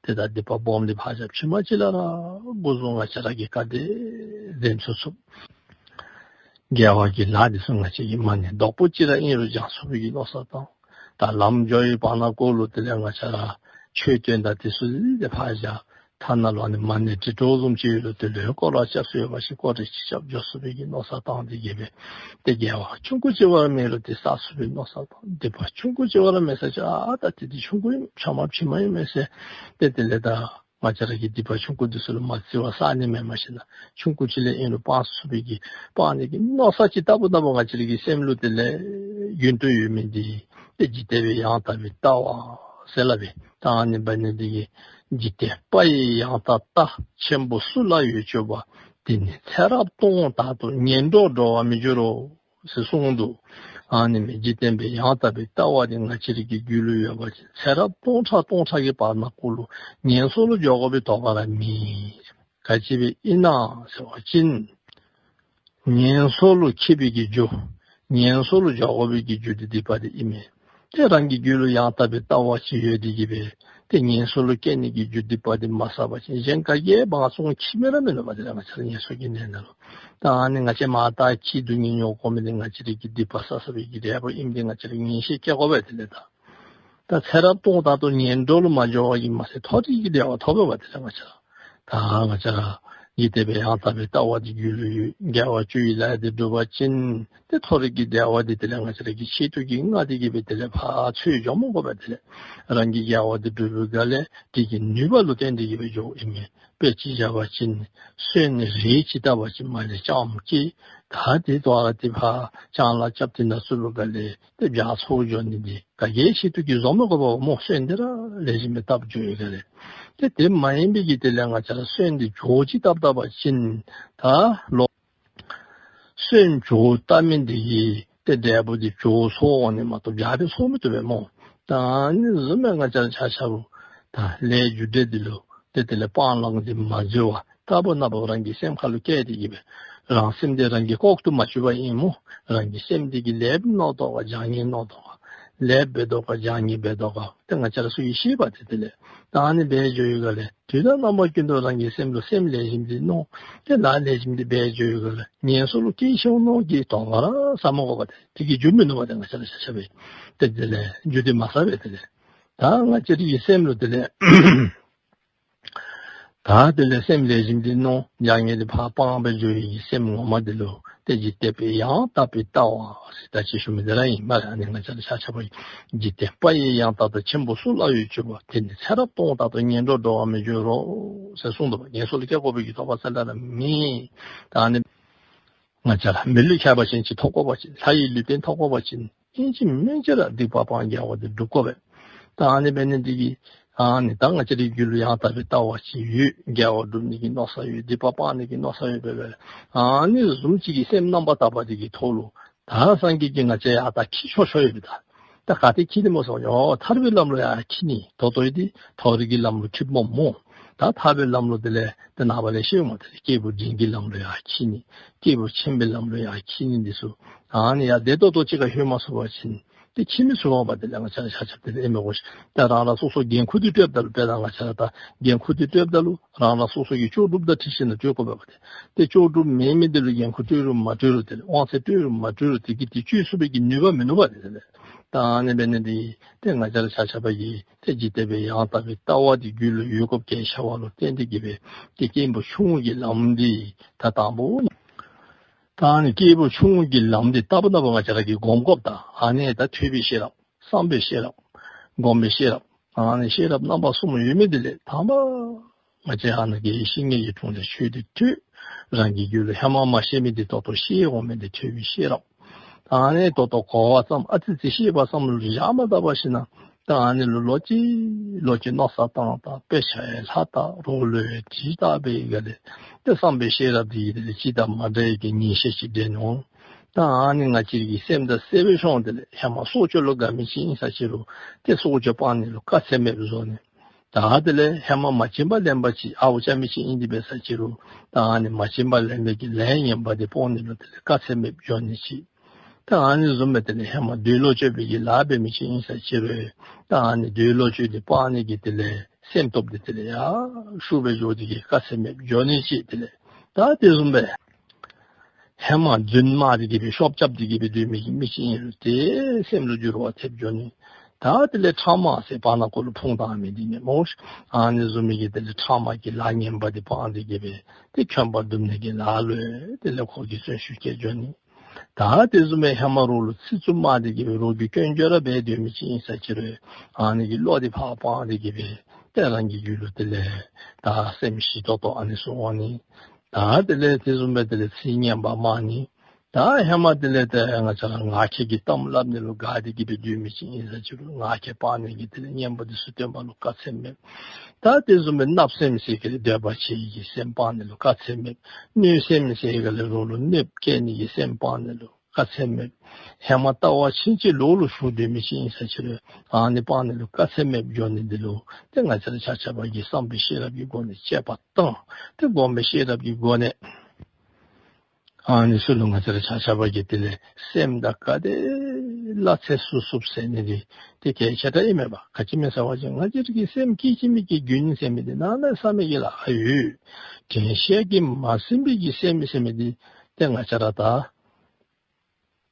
ཏེ་ད་སྡིག་པ་སྦོམ་འདི་ཕར་བཞག་ཕྱི་མ་ཅིག་ལས་ར་འགོ་བཟུང་ང་བཅས་ར་གིས་ག་དེ་འཛེམ་ཚུགས་ཚུགས། དགེ་བ་གི་ལཱ་འདི་ཚུ་ང་བཅས་ཀྱིས་མ་ཎི་རྡོག་པོ་ཅིག་ར་ཨིན་རུང་བགྱང་ཚུགས་པའི་གི་མནོ་བསམ་བཏང་། ད་ལམ་འགྱོ་བའི་བར་ན་ཀོ་ལུ་དེ་ལས་ང་བཅས་ར་མཆོད་རྟེན་དང་དེ་ཚུ་འདི་ཕར་བཞག། ཐ་ན་ལུ་ཨ་ནི་མ་ཎི་དྲིལ་བུ་བཟུམ་ཅིག་ཡོད་རུང་དེ་ལུ་སྐོར་ར་རྐྱབ་ས་ཡོད་པ་ཅིན་སྐོར་ར་ཅིག་རྐྱབ་འགྱོ་ཚུགས་པའི་གི་མནོ་བསམ་བཏང་སྟེ་གི་སྦེ་ཏེ་དགེ་བ་ཆུང་ཀུ་ཅིག་འབད་རུང་མེད་རུང་དེ་བསག་ཚུགས་པའི་མནོ་བསམ་བཏང་། སྡིག་པ་ཆུང་ཀུ་ཅིག་འབད་རུང་མེད་ས་ཅིག་ཨ་ད་དེ་འདི་ཆུང་ཀུ་ཨིན་ཕྱ་མ་ཕྱི་མ་ཨིན་མས་ཟེར་ཏེ་དེ་ལས་ད་ང་བཅས་ར་གིས་སྡིག་པ་ཆུང་ཀུ་འདི་ཚུ་ལུ་མ་བརྩི་བར་བསག་ནི་མེན། མ་གཞི་ན་ཆུང་ཀུ་ཅིག་ལས་ཨིན་རུང་སྤང་ཚུགས་པའི་གི་སྤང་ནི་གི་མནོ་བསམ་ཅིག་ལྟ་བུ་ལྟ་བུ་ང་བཅས་ར་གི་སེམས་ལུ་དེ་ལས་རྒྱུན་དུ་ཡོད་མི་འདི་ཏེ་འཇིག་རྟེན་པའི་ཡང་དག་པའི་ལྟ་བ་ཟེར་སླབ་པས། ད་ཨ་ནི་འབད་ནི་འདི་གིས་འཇིག་རྟེན་པ་ཡི་ཡང་དག་ལྟ། ཆེན་པོ་སུ་ལ་ཡོད་སྤྱོད་པ། དེ་ནི་ཚེ་རབས་སྟོང་དག་ཏུ། ངན་འགྲོར་འགྲོ་བར་མི་འགྱུར་རོ། ཟེར་གསུངས་འདུག། ཨ་ནི་མི་འཇིག་རྟེན་པའི་ཡང་དག་པའི་ལྟ་བ་འདི་ང་བཅས་ར་གི་རྒྱུད་ལུ་ཡོད་པ་ཅིན་ཚེ་རབས་སྟོང་ཕྲག་སྟོང་ཕྲག་གི་བར་ན་ཀོ་ལུ་ངན་སོང་ལུ་འགྱོ་དགོ་པའི་དོགས་པ་ར་མེད། ག་ཅི་སྦེ་ཨིན་ན་ཟེར་བ་ཅིན་ངན་སོང་ལུ་སྐྱེ་བའི་གི་རྒྱུ་ ངན་སོང་ལུ་འགྱོ་དགོ་པའི་གི་རྒྱུ་འདི་སྡིག་པ་འདི་ཨིན་མས། ཏེ་རང་གི་རྒྱུད་ལུ་ཡང་དག་པའི་ལྟ་བ་ཅིག་ཡོད་དེ་གིས་སྦེ་ཏེ་ངན་སོང་ལུ་སྐྱེ་ནི་གི་རྒྱུ་སྡིག་པ་འདི་མ་བསགས་པ་ཅིན་གཞན་ག་གིས་ཡང་བང་ཚང་ཁྱིམ་ར་མིན་འདུག་པ། དེ་ལས་ང་བཅས་ར་ངན་སོང་གི་གནས་ནང་ལུ་ད་ཨ་ནི་ང་བཅས་མར་ད་ཅིག་སྡུག་བསྔལ་མྱོང་དགོ་མི་འདི་ང་བཅས་རའི་གི་སྡིག་པ་བསགས་བསགས་པའི་གི་འབྲས་བུ་ཨིནམ་འདི་ང་བཅས་ར་ངེས་ཤེས་སྐྱེ་དགོ་པས། དེ་ལས་ད་ད་ཚེ་རབས་སྟོང་དག་ཏུ་ངན་འགྲོ་ལུ་མ་འགྱོ་བ་གིས་མ་ཚད་མཐོ་རིས་ཀྱི་བདེ་བ་ཐོབ་པས་པ། དེ་ལས་ང་བཅས་ར་ད་ང་བཅས་ར་འཇིག་རྟེན་པའི་ཡང་དག་པའི་ལྟ་བ་འདི་རྒྱུད་ལུ་ཡོད། དགེ་བ་བཅུ་ཡི་ལཱ་འདི་བསྒྲུབ་པ་ཅིན་ཏེ་མཐོ་རིས་ཀྱི་བདེ་བ་འདི་དེ་ལས་ང་བཅས་ར་གིས་ཆེད་དུ་གིས་མངགས་ཏེ་གིས་སྦེ་དེ་ལས་ཕར་འཚོལ་འགྱོ་མི་དགོ་པས། དེ་ལས་རང་གིས་དགེ་བ་འདི་བསྒྲུབ་པའི་སྒང་ལས་དེ་གི་ནུས་པ་ལུ་བརྟེན་ཏེ་གིས་སྦེ་འགྱོཝ་ཨིན་མས། དཔེ་ཅིག་བཞག་པ་ཅིན་སོན་རེ་ཅིག་བཏབ་པ་ཅིན་མར་ལས་ལྕངམ་སྐྱེ། ད་དེ་དོ་རུང་དེ་ཕར་ལྕང་ལཱ་རྐྱབ་སྟེ་ནཱ་བཙུགས་པའི་སྒང་ལས་ཏེ་བྱཱར་འཚོ་འགྱོ་ནི་འདི་ག་གིས་ཆེད་དུ་གིས་བཟོ་མི་དགོ་པས་སྨོ། སོན་འདི་ར་ལེགས་ཤོམ་སྦེ་བཏབ་འགྱོ་བའི་སྒང་ལས། ཏེ་དེ་མ་ཡིན་པའི་གི་དེ་ལས་ང་བཅས་ར་སོན་འདི་བྱོ་ཅིག་བཏབ་བཏབ་པ་ཅིན་ད་ལོག་སོན་བྱོ་བཏབ་མི་འདི་གིས་ཏེ་འབྲས་བུ་འདི་བྱོ་སོང་འོང་ནི་མ་གཏོགས་བྱཱར་སྦེ་སོང་མི་བཏུབ་པས་སྨོ། ད་ཨ་ནི་བཟུམ་སྦེ་ང་བཅས་ར་ཆ་ཁྱབ་ད་ལས་རྒྱུ་འབྲས་འདི་ལུ་ཏེ་དེ་ལས་སྤང་བླང་འདི་མ་འཛོལ་བར་རྟག་བུ་ན་བུ་རང་གི་སེམས་ཁ་ལུ་བསྐྱེད་དེ་གིས་སྦེ་རང་སེམས་འདི་རང་གིས་ལྐོག་ཏུ་མ་བཅུག་པ་ཨིན་སྨོ། རང་གི་སེམས་འདི་གིས་ལེགསཔ་མནོ་དོ་ག་བྱང་ཉེས་མནོ་དོ་ག། ལེགསཔ་འབད་དོ་ག་བྱང་ཉེས་འབད་དོ་ག། ཏེ་ང་བཅས་ར་ཚུ་གིས་ཤེས་པས། ཏེ་དེ་ལས་ད་ཨ་ནི་འབད་འགྱོ་བའི་སྒང་ལས་དུས་དང་རྣམ་པ་ཀུན་ཏུ་རང་གི་སེམས་ལུ་སེམས་ལེགས་ཤོམ་འདི་མནོ། ཏེ་ལཱ་ལེགས་ཤོམ་འདི་འབད་འགྱོ་བའི་སྒང་ལས་ངན་སོང་ལུ་སྐྱེ་ཤོར་ནོ་གི་དོགས་པ་ར་ཟ་མི་དགོ་པས། ཏེ་དེ་གི་རྒྱུ་མིན་ནུག་པ། ཏེ་ང་བཅས་ར་ཆ་ཁྱབ་སྦེ་ཏེ་དེ་ལས་རྒྱུ་འདི་མ་བསགས་པས། དེ་ལས་ད་ང་བཅས་རའི་གི་སེམས་ལུ་དེ་ལས་ད་དེ་ལས་སེམས་ལེགས་ཤོམ་འདི་མནོ། བྱང་ཉེས་འདི་ཕར་སྤང་སྦེ་འགྱོ་བའི་གི་སེམས་ངོ་མ་འདི་ལུ་ཏེ་འཇིག་རྟེན་པའི་ཡང་དག་པའི་ལྟ་བ་ཟེར་ད་ཅི་ཞུ་མི་འདི་ར་ཨིན་པས། ཨ་ནི་ང་བཅས་ར་ཆ་ཁྱབ་འཇིག་རྟེན་པ་ཡི་ཡང་དག་ལྟ། ཆེན་པོ་སུ་ལ་ཡོད་བྱུང་བ། དེ་ནི་ཚེ་རབས་སྟོང་དག་ཏུ། ངན་འགྲོར་འགྲོ་བར་མི་འགྱུར་རོ་ཟེར་གསུངས་འདུག་པ། ངན་སོང་ལུ་སྐྱེ་དགོ་པའི་གི་དོགས་པ་རྩ་ལས་ར་མེད། ད་ཨ་ནི་ང་བཅས་ར་མི་ལུས་ཁྱད་པར་ཅན་ཅིག་ཐོབ་དགོ་པ་ཅིན་ལྷ་ཡི་ལུས་རྟེན་ཐོབ་དགོ་པ་ཅིན་ཨིན་ཅི་མིན་ཅི་ར་སྡིག་པ་སྤང་དགེ་བ་འདི་སྒྲུབ་དགོ་པས། ད་ཨ་ནི་འབད་ནི་འདི་གིས་ཨ་ནི་ད་ང་བཅས་རའི་རྒྱུད་ལུ་ཡང་དག་པའི་ལྟ་བ་ཅིག་ཡོད། དགེ་བ་སྒྲུབ་ནི་གི་མནོ་བསམ་ཡོད། སྡིག་པ་སྤང་ནི་གི་མནོ་བསམ་ཡོད་པས། ཨ་ནི་བཟུམ་ཅིག་གི་སེམས་རྣམ་པར་དག་པ་འདི་གི་ཐོག་ལུ་ད་སངས་རྒྱས་ཀྱིས་ང་བཅས་ཡར་ད་འཁྱིད་ཆོག་ཆོག་ཡོད་པས། ད་ད་ག་ཏེ་འཁྱིད་ནི་སྨོ་ཟེར་བ་ཅིན་ཨོ་ཐར་པའི་ལམ་ལུ་ཡར་འཁྱིད་ནི། ད་ལྟོ་འདི་མཐོ་རིས་ཀྱི་ལམ་ལུ་འཁྱིདཔ་སྨོ། ད་ཐར་པའི་ལམ་ལུ་དེ་ལས་ཏེ་ནངས་པ་ལས་ཤེས་སྨོ། དེ་ལས་སྐྱེས་བུ་འབྲིང་གི་ལམ་ལུ་ཡར་འཁྱིད་ནི། སྐྱེས་བུ་ཆེན་པོའི་ལམ་ལུ་ཡར་འཁྱིད་ནི་འདི་ཚུ་ཨ་ནི་ཡར་བདེ་ཏོག་ཏོ་ཅིག་ཁར་ལྷོད་མ་ཚུགས་པ་ཅིན་ཏེ་འཁྱིད་མི་ཚུགས་པས། དེ་ལས་ང་བཅས་ར་ཆ་ཁྱབ་དེ་ལས་ཨེ་མི་དགོ་ཤེས། ད་རང་རང་སོ་སོ་འགན་ཁུར་འདི་སྤྲོདཔ་ད་ལུ་དཔེར་ན་ང་བཅས་ར་ད་འགན་ཁུར་འདི་སྤྲོདཔ་ད་ལུ་རང་རང་སོ་སོ་གི་ལྕོགས་གྲུབ་དང་འཁྲིལ་ཞིན་ན་སྤྲོད་དགོ་པས། ཏེ་ལྕོགས་གྲུབ་མེད་མི་འདི་ལུ་འགན་ཁུར་སྤྲོད་རུང་མ་སྤྲོད་རུང་དེ་ལས་དབང་ཚད་སྤྲོད་རུང་མ་སྤྲོད་རུང་དེ་གིས་དེ་བཅོས་ཚུགས་པའི་གི་ནུས་པ་མིན་ནུག་པ། དེ་ལས་ད་ཨ་ནི་འབད་ནི་འདི་ཏེ་ང་བཅས་ར་ཆ་ཁྱབ་ཀྱིས་ཏེ་འཇིག་རྟེན་པའི་ཡང་དག་པའི་ལྟ་བ་འདི་རྒྱུད་ལུ་ཡོད་དགོཔ་གལ་ཆེ་བ་ལུ་བརྟེན་ཏེ་གིས་སྦེ་ཏེ་སྐྱེས་བུ་ཆུང་ངུ་གི་ལམ་འདི་ད་དང་པོ་ད་ཨ་ནི་སྐྱེས་བུ་ཆུང་ངུ་གི་ལམ་འདི་ལྟ་བུ་ན་བུ་ང་བཅས་ར་གིས་སྒོམ་དགོཔ་ད་ཨ་ནི་ད་ཐོས་པའི་ཤེས་རབ། བསམ་པའི་ཤེས་རབ། སྒོམ་པའི་ཤེས་རབ། ཨ་ནི་ཤེས་རབ་རྣམ་པ་གསུམ་ཡོད་མི་འདི་ལས་དང་པ་ང་བཅས་ཨ་ནི་དགེ་བའི་བཤེས་གཉེན་གྱི་དྲུང་ལས་ཆོས་འདི་ཐོས། རང་གི་རྒྱུད་ལུ་ཧེ་མ་མ་ཤེས་མི་འདི་ད་ལྟོ་ཤེས་འོང་མི་འདི་ཐོས་པའི་ཤེས་རབ། ཨ་ནི་ད་ལྟོ་གོ་བ་ཙམ་ཨ་ཙི་ཙི་ཤེས་པ་ཙམ་ལུ་བཞག་མ་བཏང་པར་ཞིན་ན་ད་ཨ་ནི་ལུ་ལོག་ཅི་ལོག་ཅི་མནོ་བསམ་བཏང་ད་དཔེ་ཆ་ཡང་ལྷག་ད་རོགས་ལུ་ཡང་དྲིས་ད་འབད་བའི་སྒང་ལས་ཏེ་བསམ་པའི་ཤེས་རབ་འདི་གིས་དེ་ལས་ཅི་དང་མ་འདྲ་བའི་གི་ངེས་ཤེས་ཅིག་འདྲེན་འོང་། ད་ཨ་ནི་ང་བཅས་ཀྱི་སེམས་དང་བསྲེ་བའི་ཤོང་དེ་ལས་ཧེ་མ་སྲོག་གཅོད་ལུ་དགའ་མི་ཅིག་ཨིན་ས་ཅི་རུང་ཏེ་སྲོག་གཅོད་སྤང་ནི་ལུ་དཀའ་ཚེགས་མེདཔ་བཟོ་ནི། ད་དེ་ལས་ཧེ་མ་མ་བྱིན་པ་ལེན་པ་ཅིག་ཨརཝ་རྐྱབ་མི་ཅིག་ཨིན་ཏེ་འབད་ས་ཅི་རུང་ད་ཨ་ནི་མ་བྱིན་པ་ལེན་པའི་གི་ལས་ངན་པ་འདི་སྤོང་ནི་ལུ་དེ་ལས་དཀའ་ཚེགས་མེདཔ་འགྱོ་ནི་ཅིག། ད་ཨ་ནི་བཟུམ་སྦེ་དེ་ལས་ཧེ་མ་འདོད་ལོག་སྤྱོད་པའི་གི་ལཱ་འབད་མི་ཅིག་ཨིན་ས་ཅི་རུང་ད་ཨ་ནི་འདོད་ལོག་སྤྱོད་འདི་སྤང་ནི་གི་དེ་ལས་སེམས་སྟོབས་འདི་དེ་ལས་ཡར་ཤུགས་སྦེ་འགྱོ་སྟེ་གིས་དཀའ་ཚེགས་མེདཔ་འགྱོ་ནི་ཅིག། དེ་ལས་ད་དེ་བཟུམ་སྦེ་ཧེ་མ་རྫུན་སྨྲ་སྟེ་གིས་སྦེ་ཤོབ་རྐྱབ་སྟེ་གིས་སྦེ་སྡོད་མི་གི་མི་ཅིག་ཨིན་རུང་དེ་སེམས་ལུ་འགྱུར་བ་ཐེབས་འགྱོ་ནི། ད་དེ་ལས་ཕྲ་མ་ཟེར་བར་ན་ཁོ་ལུ་ཕུང་བཏང་མི་འདི་ཨིན་མས་སྨོ། ཨ་ནི་བཟུམ་མའི་གི་དེ་ལས་ཕྲ་མ་གི་ལཱ་ངན་པ་འདི་སྤང་སྟེ་གིས་སྦེ་ཏེ་འཁོན་པ་སྡུམ་ནི་གི་ལཱ་ལུ་དེ་ལས་ཁོ་གིས་བརྩོན་ཤུགས་བསྐྱེད་འགྱོ་ནི། ད་དེ་བཟུམ་སྦེ་ཧེ་མ་རོགས་ལུ་ཚིག་རྩུབ་སྨྲ་སྟེ་གིས་སྦེ་རོགས་ཀྱི་སྐྱོན་བརྗོད་ར་འབད་སྡོད་མི་ཅིག་ཨིན་ས་ཅི་རུང་ཨ་ནི་གི་བློ་འདི་ཕར་སྤངས་ཏེ་གིས་སྦེ་ཏེ་རང་གི་རྒྱུད་ལུ་དེ་ལས་ད་སེམས་ཞི་ཏོག་ཏོ་ཨ་ནི་ཚུ་འོང་ནི། ད་དེ་ལས་དེ་བཟུམ་སྦེ་དེ་ལས་ཚིག་ངན་པ་སྨྲ་ནི། ད་ཧེ་མ་དེ་ལས་ཏེ་ང་བཅས་ར་ངག་འཁྱལ་གྱི་གཏམ་སླབ་ནི་ལུ་དགའ་སྟེ་གིས་སྦེ་སྡོད་མི་ཅིག་ཨིན་ས་ཅི་རུང་ངག་འཁྱལ་སྤང་ནི་གི་དེ་ལས་ངན་པ་འདི་ཚུ་སྟོན་པ་ལུ་དཀའ་ཚེགས་མེད། ད་དེ་བཟུམ་སྦེ་བརྣབ་སེམས་ཟེར་གི་ལས་འདོད་པ་ཆེ་གི་སེམས་སྤང་ནི་ལུ་དཀའ་ཚེགས་མེད། གནོད་སེམས་ཟེར་གི་ལས་རོགས་ལུ་གནོདཔ་བཀལ་ནི་གི་སེམས་སྤང་ནི་ལུ་དཀའ་ཚེགས་མེད། ཧེ་མ་ལྟ་བ་ཕྱིན་ཅི་ལོག་ལུ་ཞུགས་སྡོད་མི་ཅིག་ཨིན་ས་ཅི་རུང་ཨ་ནི་སྤང་ནི་ལུ་དཀའ་ཚེགས་མེདཔ་འགྱོ་ནི་འདི་ལུ་ཏེ་ང་བཅས་ར་ཆ་ཁྱབ་ཀྱིས་བསམ་པའི་ཤེས་རབ་ཀྱི་སྒོ་ནས་དཔྱད་པ་བཏང་སྟེ་སྒོམ་པའི་ཤེས་རབ་ཀྱི་སྒོ་ནས་ ཨ་ནི་ཚུ་ལུ་ང་བཅས་ར་ཆ་ཁྱབ་ཀྱིས་དེ་ལས་སེམས་དང་ག་དེ་སླ་ཚད་བསུབ་བསུབ་ཟེར་ནི་འདི་དེ་གལ་ཆེ་དྲགས་ཨིན་མས་པ། ག་ཅི་སྨོ་ཟེར་བ་ཅིན་ང་བཅས་ར་གི་སེམས་སྐད་ཅིག་མའི་གི་རྒྱུན་ཟེར་མི་འདི་གནམ་མེད་ས་མེད་ཀྱི་ལཱ་ཁག་ཡོད། དྲན་ཤེས་ཀྱིས་མ་ཟིན་པའི་གི་སེམས་ཟེར་མི་འདི་ཏེ་ང་བཅས་ར་ད་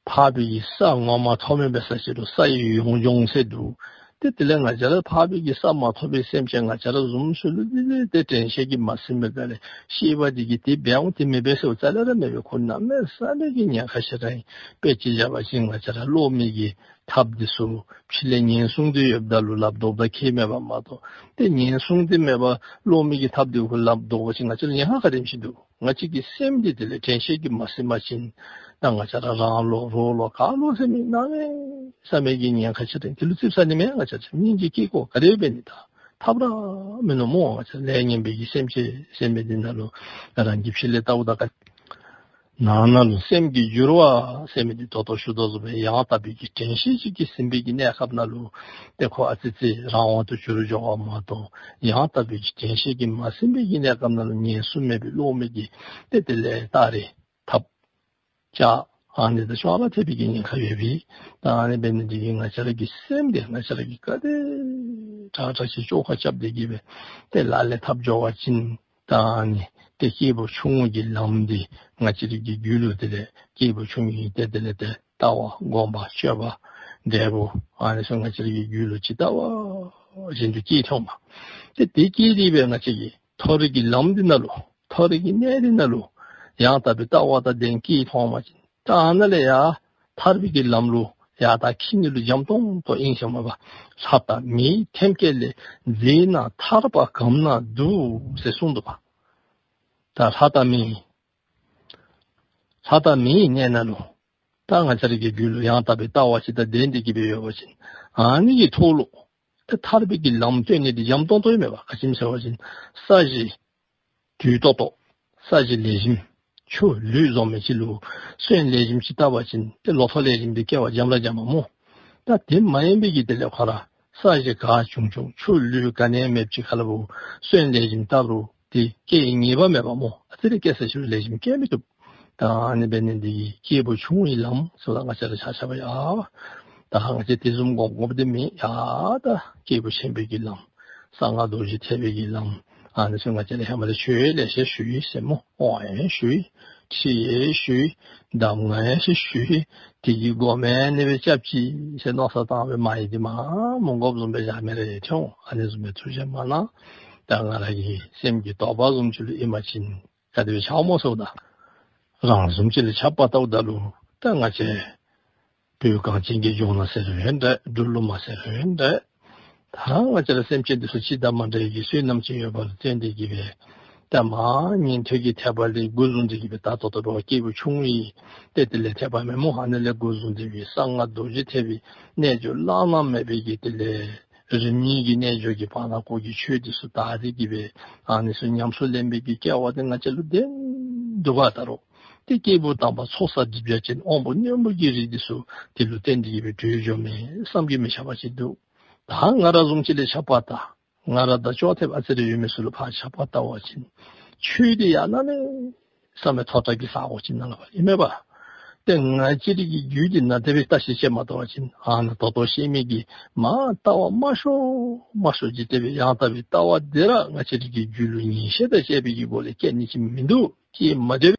འཕགས་པའི་གི་ས་ངོ་མ་ཐོབ་མི་འབད་ས་ཅིག་ལུ་ས་ཡི་ཡོངས་སྦྱོང་ཟེར་འདུག། ཏེ་དེ་ལས་ང་བཅས་ར་འཕགས་པའི་གི་ས་མ་ཐོབ་པའི་སེམས་ཅན་ང་བཅས་ར་བཟུམ་ཚུ་ལུ་འདི་ཏེ་དྲན་ཤེས་ཀྱིས་མ་ཟིན་པའི་སྒང་ལས་ཤེས་པ་འདི་གིས་དེ་འབད་འོང་དེ་མི་འབད་ཟེར་བ་རྩ་ལས་ར་མེད་པས། ཁོ་གནམ་མེད་ས་མེད་ཀྱི་ཉེན་ཁ་ཆེ་དྲགས་ཨིན། དཔེ་ཅིག་བཞག་པ་ཅིན་ང་བཅས་ར་སློབ་མའི་གི་ཐབས་འདི་ཚུ་ཕྱི་ལས་ཉེན་སྲུང་འདི་ཡོདཔ་ད་ལུ་ལགཔ་རྡོགཔ་དང་ཁྱེགས་མེད་པ་མ་གཏོགས་ཏེ་ཉེན་སྲུང་འདི་མེད་པར་སློབ་མའི་གི་ཐབས་འདི་གུ་ལགཔ་རྡོག་པ་ཅིན་ང་བཅས་ལུ་ཉེན་ཁ་ག་དེམ་ཅིག་འདུག། ང་བཅས་ཀྱི་སེམས་འདི་དེ་ལས་དྲན་ཤེས་ཀྱིས་མ་ཟིན་པ་ཅིན་ད་ང་བཅས་ར་རང་ལོ་རོགས་ལོ་ག་ལོ་ཟེར་མེད་གནམ་མེད་ས་མེད་ཀྱི་ཉེན་ཁ་ཆེ་དྲགས་ཨིན། དེ་ལུ་ཙིགཔ་ཟ་ནི་མེད། ང་བཅས་ར་སྙིང་རྗེ་སྐྱེ་དགོ། ག་དེ་འབད་ནི་ད་ཐབས་ར་མིན་ནུག་སྨོ། ང་བཅས་ལས་ངན་པའི་གི་སེམས་ཅན་ཟེར་མི་འདི་ནང་ལུ་རང་གི་ཕྱི་ལས་བལྟཝ་ད་ག་ནང་ན་ལུ་སེམས་ཀྱི་འགྱུར་བ་ཟེར་མི་འདི་ད་ལྟོ་ཞུ་དོ་བཟུམ་སྦེ་ཡང་དག་པའི་གི་དྲན་ཤེས་ཅིག་གིས་ཟིན་པའི་གི་གནས་སྐབས་ནང་ལུ་ཏེ་ཁོ་ཨ་ཙི་ཙི་རང་དབང་དུ་གྱུར་འགྱོཝ་མ་གཏོགས་ཡང་དག་པའི་གི་དྲན་ཤེས་ཀྱིས་མ་ཟིན་པའི་གི་གནས་སྐབས་ནང་ལུ་ཉེན་སྲུང་མེད་པའི་སློབ་མའི་གི་ཏེ་དེ་ལས་སྟ་རེ་ཐབས་ལྕག་ཨ་ནི་དང་ཅོག་ར་འཐདཔ་སྦེ་གི་ཉེན་ཁ་ཡོད་པས། ད་ཨ་ནི་འབད་ནི་འདི་གིས་ང་བཅས་ར་གི་སེམས་འདི་ང་བཅས་ར་གིས་ག་དེ་དྲག་དྲག་ཅིག་བཅོས་ཁ་རྐྱབ་སྟེ་གི་སྦེ་ཏེ་ལག་ལེན་འཐབ་འགྱོ་བ་ཅིན་ད་ཨ་ནི་ཏེ་སྐྱེས་བུ་ཆུང་ངུ་གི་ལམ་འདི་ང་བཅས་ར་གི་རྒྱུད་ལུ་དེ་ལས་སྐྱེས་བུ་ཆུང་ངུའི་ཏེ་དེ་ལས་ཏེ་ལྟ་བ་སྒོམ་པ་སྤྱོད་པ་འབྲས་བུ་ཨ་ནི་ཚུ་ང་བཅས་ར་གི་རྒྱུད་ལུ་ཇི་ལྟ་བ་བཞིན་དུ་སྐྱེས་ཐོནམ། ཏེ་དེ་སྐྱེས་ཏེ་སྦེ་ང་བཅས་ཀྱིས་མཐོ་རིས་ཀྱི་ལམ་འདི་ནང་ལུ་མཐོ་རིས་ཀྱི་གནས་འདི་ནང་ལུ་ཡང་དག་པའི་ལྟ་བ་དང་ལྡན་སྐྱེས་ཐོན་པ་ཅིན་ད་ཨ་ནཱ་ལས་ཡར་ཐར་པའི་གི་ལམ་ལུ་ཡར་ད་འཁྱིད་ནི་ལུ་འཇམ་ཏོང་ཏོ་ཨིན་ཟེར་མས་པ། ལྷ་དང་མིའི་ཐེམ་སྐས་ལས་འཛེགས་ན་ཐར་པ་གམ་ན་འདུག་ཟེར་གསུངས་འདུག་པ། ད་ལྷ་དང་མི་ལྷ་དང་མིའི་གནས་ནང་ལུ་ད་ང་བཅས་ར་གི་རྒྱུད་ལུ་ཡང་དག་པའི་ལྟ་བ་ཅིག་དང་ལྡན་ཏེ་གི་སྦེ་ཡོད་པ་ཅིན་ཨ་ནི་གི་ཐོག་ལུ་ཏེ་ཐར་པའི་གི་ལམ་སྟོན་ནི་འདི་འཇམ་ཏོང་ཏོ་ཨིན་མས་པ། ག་ཅི་སྨོ་ཟེར་བ་ཅིན་ས་གཞི་དུས་ཏོག་ཏོ་ས་གཞི་ལེགས་ཤོམ་ཆུ་ལུད་བཟོ་མི་ཅིག་ལུ་སོན་ལེགས་ཤོམ་ཅིག་བཏབ་པ་ཅིན་ཏེ་ལོ་ཐོག་ལེགས་ཤོམ་འདི་སྐྱེ་བ་འཇམ་ར་འཇམ་མས་སྨོ། ད་དེ་མ་ཡིན་པའི་གི་དེ་ལས་ཁོ་ར་ས་གཞི་ག་བྱུང་བྱུང་ཆུ་ལུད་ག་ནི་མེདཔ་ཅིག་ཁར་ལུ་སོན་ལེགས་ཤོམ་བཏབ་རུང་དེ་སྐྱེ་ནི་ངེས་པ་མེད་པ་སྨོ། ཨ་ཙི་རེ་སྐྱེ་ས་ཅིག་ལུ་ལེགས་ཤོམ་སྐྱེ་མི་བཏུབ། ད་ཨ་ནི་འབད་ནི་འདི་གིས་སྐྱེས་བུ་ཆུང་ངུའི་ལམ་ཟེར་ད་ང་བཅས་ར་ཆ་ཁྱབ་ཡ་ད་ང་བཅས་དེ་བཟུམ་སྒོམ་དགོཔ་འདི་མེད། ཡ་ད་སྐྱེས་བུ་ཆེན་པོའི་གི་ལམ་གསང་སྔགས་རྡོ་རྗེ་ཐེག་པའི་གི་ལམ་ཨ་ནི་ཚུ་ང་བཅས་ར་ཧེ་མ་ལས་ཆོས་ལེ་ཤ་ཞུ་ཡི་ཟེར་སྨོ། དབང་ཡང་ཞུ་ཡི། ཁྲིད་ཡང་ཞུ་ཡི། གདམས་ངག་ཡང་ཞུ་ཡི། དེ་གི་སྒོ་མེད་ནི་སྦེ་རྐྱབ་ཅི་ཟེར་མནོ་བསམ་བཏང་སྦེ་མ་ཡི་འདི་མ་མི་དགོཔ་བཟུམ་སྦེ་བཞག་མི་རེ་ཡང་ཐོན་འོང་། ཨ་ནི་བཟུམ་སྦེ་ཐུགས་རྗེ་མ་གནང་། ད་ང་ར་གི་སེམས་ཀྱི་དོགས་པ་བཟུམ་ཅིག་ལུ་ཨིན་པ་ཅིན་ག་དེ་སྦེ་འཆར་སྨོ་ཟེརཝ་ད། རང་བཟུམ་ཅིག་ལུ་ཆ་བཞགཔ་ད་ལུ་ད་ང་བཅས་བོད་གངས་ཅན་གྱི་ལྗོངས་ནང་ཟེར་རུང་འདྲ་འབྲུག་ལུ་མ་ཟེར་རུང་འདྲ། ད་ང་བཅས་ར་སེམས་ཅན་འདི་ཚུ་གཅིག་དང་མ་འདྲ་བའི་གི་བསོད་ནམས་ཅིག་ཡོད་པ་ལུ་བརྟེན་ཏེ་གི་སྦེ་ད་མར་ཉན་ཐོས་ཀྱི་ཐེག་པ་ལས་འགོ་བཟུང་སྟེ་གི་སྦེ་ད་ལྟོ་ལྟོ་འབད་བ་སྐྱེས་བུ་ཆུང་ངུའི་ཏེ་དེ་ལས་ཐེག་པ་མེན་སྨོ། ཨ་ནི་ལས་འགོ་བཟུང་སྟེ་གི་སྦེ་གསང་སྔགས་རྡོ་རྗེ་ཐེག་པའི་རྣལ་འབྱོར་བླ་ན་མེད་པའི་གི་དེ་ལས་རིམ་གཉིས་ཀྱི་རྣལ་འབྱོར་གྱི་བར་ན་སྐོར་གྱི་ཆོས་འདི་ཚུ་དར་ཏེ་གི་སྦེ་ཨ་ནི་ཚུ་ཉམས་སུ་ལེན་པའི་གི་སྐལ་བ་འདི་ང་བཅས་ལུ་ལྡན་འདུག་པ། ད་རུང་ཏེ་སྐྱེས་བུ་དམ་པ་ཚོགས་བསགས་སྒྲིབ་སྦྱང་ཅན་དབང་པོ་རྣོན་པོ་གི་རིགས་འདི་ཚུ་དེ་ལུ་བརྟེན་ཏེ་གི་སྦེ་གྲོལ་འགྱོ་མི་བསམ་གྱིས་མི་ཁྱབ་པ་ཅིག་འདུག། ད་ང་ར་བཟུམ་ཅིག་ལུ་ཆ་བཞགཔ་ད་ང་ར་དང་ཅོག་འཐདཔ་ཨ་ཙི་རེ་ཡོད་མི་ཚུ་ལུ་ཕར་ཆ་བཞག་བལྟ་བ་ཅིན་ཆོས་འདི་ཡང་གནམ་མེད་ས་མེད་མཐོ་དྲགས་ཀྱི་ས་གོ་ཅིག་ནང་ལུ་ཕར་ཨིན་མས་པ། ཏེ་ང་བཅས་ར་གི་རྒྱུད་འདི་ནང་དེ་སྦེ་བརྟག་ཞིབ་བྱས་མ་བལྟ་བ་ཅིན་ཨ་ནཱ་ད་ལྟོ་བཤད་མི་གི་མར་ལྟ་བ་དམའ་ཤོས་དམའ་ཤོས་ཅིག་དེ་སྦེ་ཡང་དག་པའི་ལྟ་བ་འདི་ར་ང་བཅས་ར་གི་རྒྱུད་ལུ་ངེས་ཤེས་དང་བཅས་པའི་གི་སྒོ་ལས་སྐྱེ་ནི་ཅིག་མིན་འདུག། སྐྱེ་མ་བཏུབ།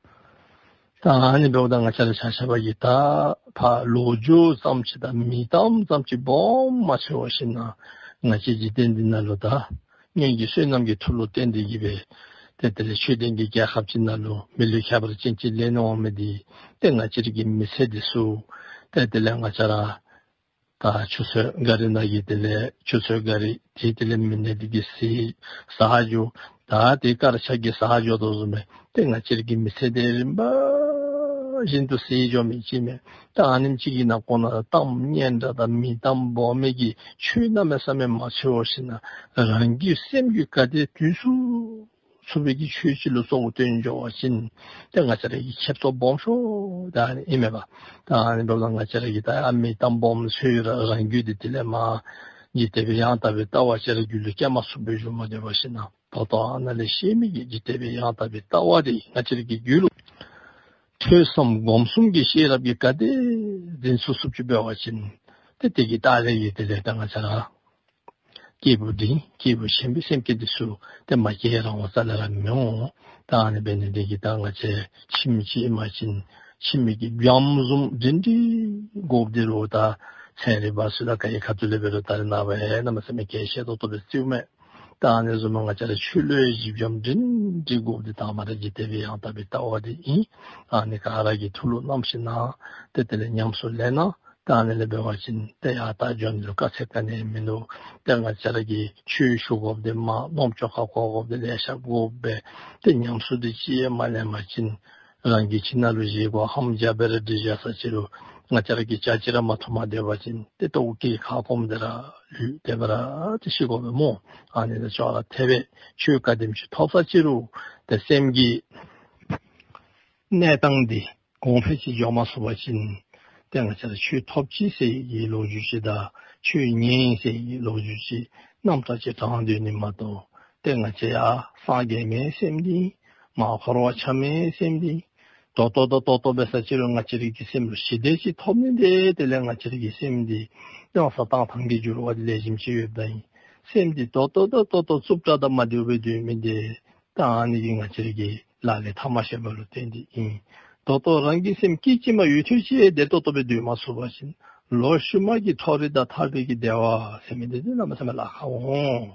ད་ཨ་ནི་འབདཝ་ད་ང་བཅས་ར་ཆ་ཁྱབ་ཀྱིས་ད་ཕར་ལོ་རྒྱུས་ཙམ་ཅིག་དང་མིང་གཏམ་ཙམ་ཅིག་སྦོམ་མ་འཚོལ་བར་ཞིན་ན་ང་བཅས་འཇིག་རྟེན་འདི་ནང་ལུ་ད་སྔོན་གྱི་བསོད་ནམས་ཀྱི་མཐུ་ལུ་བརྟེན་ཏེ་གི་སྦེ་ཏེ་དེ་ལས་ཆོས་ལྡན་གྱི་རྒྱལ་ཁབ་ཅིག་ནང་ལུ་མི་ལུས་ཁྱད་པར་ཅན་ཅིག་ལེན་འོང་མི་འདི་ཏེ་ང་བཅས་ར་གི་མི་ཚེ་འདི་ཚུ་ཏེ་དེ་ལས་ང་བཅས་ར་ད་ཆུ་ཚོད་འགའ་རེ་ནང་གི་དེ་ལས་ཆུ་ཚོད་འགའ་རེ་དེ་དེ་ལས་མི་ནད་འདི་གིས་ཟད་ཟ་འགྱོ། ད་དེ་སྐར་ཆ་གིས་ཟ་འགྱོ་དོ་བཟུམ་སྦེ་ཏེ་ང་བཅས་ར་གི་མི་ཚེ་འདི་རིམ་པ་བཞིན་དུ་ཟད་འགྱོ་མི་ཅིག་མས། ད་ཨ་ནེམ་ཅིག་གི་ནང་ཁོ་ན་གཏམ་སྙན་གྲགས་དང་མིང་གཏམ་སྦོམ་མི་གི་ཆོས་གནམ་མེད་ས་མེད་མ་འཚོལ་བར་ཞིན་ན་རང་གི་སེམས་རྒྱུད་ག་དེ་དུས་སུ་ཚུགས་པའི་གི་ཆོས་ཅིག་ལུ་གཙོ་བོ་བཏོན་འགྱོ་བ་ཅིན་ཏེ་ང་བཅས་ར་གི་ཁེབ་སང་སྦོམ་ཤོས་ད་ཨ་ནི་ཨིན་མས་པ། ད་ཨ་ནི་འབདཝ་ད་ང་བཅས་ར་གིས་ད་ཨ་མིང་གཏམ་སྦོམ་འཚོལ་ར་རང་རྒྱུད་འདི་དེ་ལས་མར་འཇིག་རྟེན་པའི་ཡང་དག་པའི་ལྟ་བ་ཅིག་ར་རྒྱུད་ལུ་སྐྱེ་མ་ཚུགས་པའི་བཟུམ་མ་སྡོད་པར་ཞིན་ན་ད་ལྟོ་ཨ་ནཱ་ལས་བཤད་མི་གི་འཇིག་རྟེན་པའི་ཡང་དག་པའི་ལྟ་བ་འདི་ང་བཅས་ར་གི་རྒྱུད་ལུ་ ཐོས་བསམ་སྒོམ་གསུམ་གྱི་ཤེས་རབ་ཀྱིས་ག་དེ་འཛིན་ཚུགས་ཚུགསཔ་ཅིག་འབད་བ་ཅིན་ཏེ་དེ་གི་ལྟག་ལས་ཀྱི་དེ་ལས་ད་ང་བཅས་ར་སྐྱེས་བུ་འབྲིང་སྐྱེས་བུ་ཆེན་པོའི་སེམས་བསྐྱེད་འདི་ཚུ་ཏེ་མ་སྐྱེ་རང་བ་རྩ་ལས་ར་མི་འོང་། ད་ཨ་ནི་འབད་ནི་དེ་གིས་ད་ང་བཅས་ཁྱིམ་ཅིག་ཨིན་པ་ཅིན་ཁྱིམ་གྱི་སྒམ་བཟུམ་སྒྲིང་སྒྲི་དགོཔ་འདི་རུང་ད་ཚན་རིག་པ་ཚུ་དང་ག་གི་ཁ་ཐུག་ལས་འབད་རུང་ད་རེས་ནངས་པ་ཡང་གནམ་མེད་ས་མེད་གལ་ཆེ་ཏོག་ཏོ་སྦེ་བརྩིཝ་མས། ད་ཨ་ནི་བཟུམ་ང་བཅས་ར་ཆོས་ལུ་ཡང་གཞི་སྒམ་སྒྲིང་སྒྲི་དགོཔ་འདི་ད་མ་ར་འཇིག་རྟེན་པའི་ཡང་དག་པའི་ལྟ་བ་འདི་ཨིན། ཨ་ནི་ག་ར་གིས་ཐུགས་ལུ་བསྣམས་ཞིནམ་ཏེ་དེ་ལས་ཉམས་སུ་ལེན་གནང་། ད་ཨ་ནི་ལས་འབད་བ་ཅིན་ཏེ་ཡར་ལྟག་འགྱོ་ནི་ལུ་དཀའ་ཚེགས་ག་ནི་ཡང་མིན་འདུག། ཏེ་ང་བཅས་ར་གིས་ཆོས་ཞུ་དགོཔ་འདི་མ་རྣམ་ཅོ་ཁར་གོ་དགོཔ་འདི་ལེ་ཤ་དགོ་པས། ཏེ་ཉམས་སུ་འདི་ཅིག་ཡང་མ་ལེན་པ་ཅིན་རང་གི་ཁྱིམ་ནང་ལུ་བཞེས་སྒོ་ཧམ་རྒྱབ་སྦེ་ར་སྒྲིག་བཞག་ས་ཅིག་རུང་ང་བཅས་ར་གིས་ཅ་ཅི་ར་མ་འཐུང་མ་སྡོད་པ་ཅིན་ཏེ་ལྟོཝ་བཀྱེས་ཁ་སྐོམ་སྟེ་ར་ལུས་ཏེ་སྦེ་ར་ཏེ་ཤི་དགོ་པས་སྨོ། ཨ་ནི་ལས་ཅོག་ར་འཐད་པས། ཆོས་ག་དེམ་ཅིག་ཐོབ་ས་ཅིག་རུང་ཏེ་སེམས་ཀྱི་གནས་སྟངས་འདི་གོང་འཕེལ་ཅིག་འགྱོ་མ་ཚུགས་པ་ཅིན་ཏེ་ང་བཅས་ར་ཆོས་ཐོབ་ཅི་ཟེར་གྱི་ལོ་རྒྱུས་ཅིག་དང་ཆོས་ཉན་ཟེར་གྱི་ལོ་རྒྱུས་ཅིག་རྣམ་ཐར་ཅིག་དྲངས་སྡོད་ནི་མ་གཏོགས་ཏེ་ང་བཅས་ཡར་སངས་རྒྱས་མི་སེམས་འདི་མར་འཁོར་བ་འཁྱམས་མི་སེམས་འདི་ད་ལྟོ་ད་ལྟོ་ལྟོ་འབད་ས་ཅིག་རུང་ང་བཅས་ར་གི་སེམས་ལུ་ཞི་བདེ་ཅིག་ཐོབ་ནི་འདི་དེ་ལས་ང་བཅས་ར་གི་སེམས་འདི་གཡང་ས་བཏང་ཐངས་ཀྱི་འགྱུར་བ་འདི་ལེགས་ཤོམ་ཅིག་ཡོདཔ་ད་ཨིན། སེམས་འདི་ད་ལྟོ་ད་ལྟོ་ལྟོ་རྩུབ་དྲགས་དང་མ་བདེཝ་སྦེ་སྡོད་མི་འདི་ད་ཨ་ནི་གིས་ང་བཅས་ར་གི་ལག་ལེན་འཐབ་མ་ཤེས་པ་ལུ་བརྟེན་ཏེ་ཨིན། ད་ལྟོ་རང་གི་སེམས་སྐད་ཅིག་མ་ཡུན་ཐུང་ཅིག་བདེ་ཏོག་ཏོ་སྦེ་སྡོད་མ་ཚུགས་པ་ཅིན་ལོག་ཤུལ་མ་གི་མཐོ་རིས་དང་ཐར་པའི་གི་བདེ་བ་ཟེར་མི་འདི་འདི་གནམ་མེད་ས་མེད་ལཱ་ཁག་འོང་།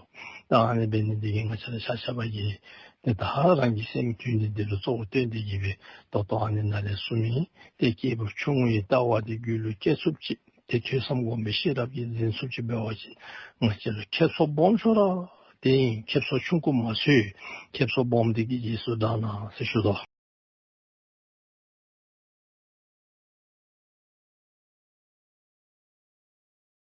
ད་ཨ་ནི་འབད་ནི་འདི་གིས་ང་བཅས་ར་ཆ་ཁྱབ་ཀྱིས་ཏེ་ད་རང་གི་སེམས་རྒྱུད་འདི་འདི་ལུ་གཙོ་བོ་བཏོན་ཏེ་གི་སྦེ་ད་ལྟོ་ཨ་ནི་ནང་ལས་གསུངས་མི་ཏེ་སྐྱེས་བུ་ཆུང་ངུའི་ལྟ་བ་འདི་རྒྱུད་ལུ་སྐྱེ་ཚུགསཔ་ཅིག་ཏེ་ཐོས་བསམ་སྒོམ་པའི་ཤེས་རབ་ཀྱིས་འཛིན་ཚུགསཔ་ཅིག་འབད་བ་ཅིན་ང་བཅས་ལུ་ཁེབ་སང་སྦོམ་ཤོས་ར་ཏེ་ཨིན། ཁེབ་སང་ཆུང་ཀུ་མ་བཟོད། ཁེབ་སང་སྦོམ་འདི་གི་རྗེས་སུ་འབྲང་གནང་ཟེར་ཞུ་དོ།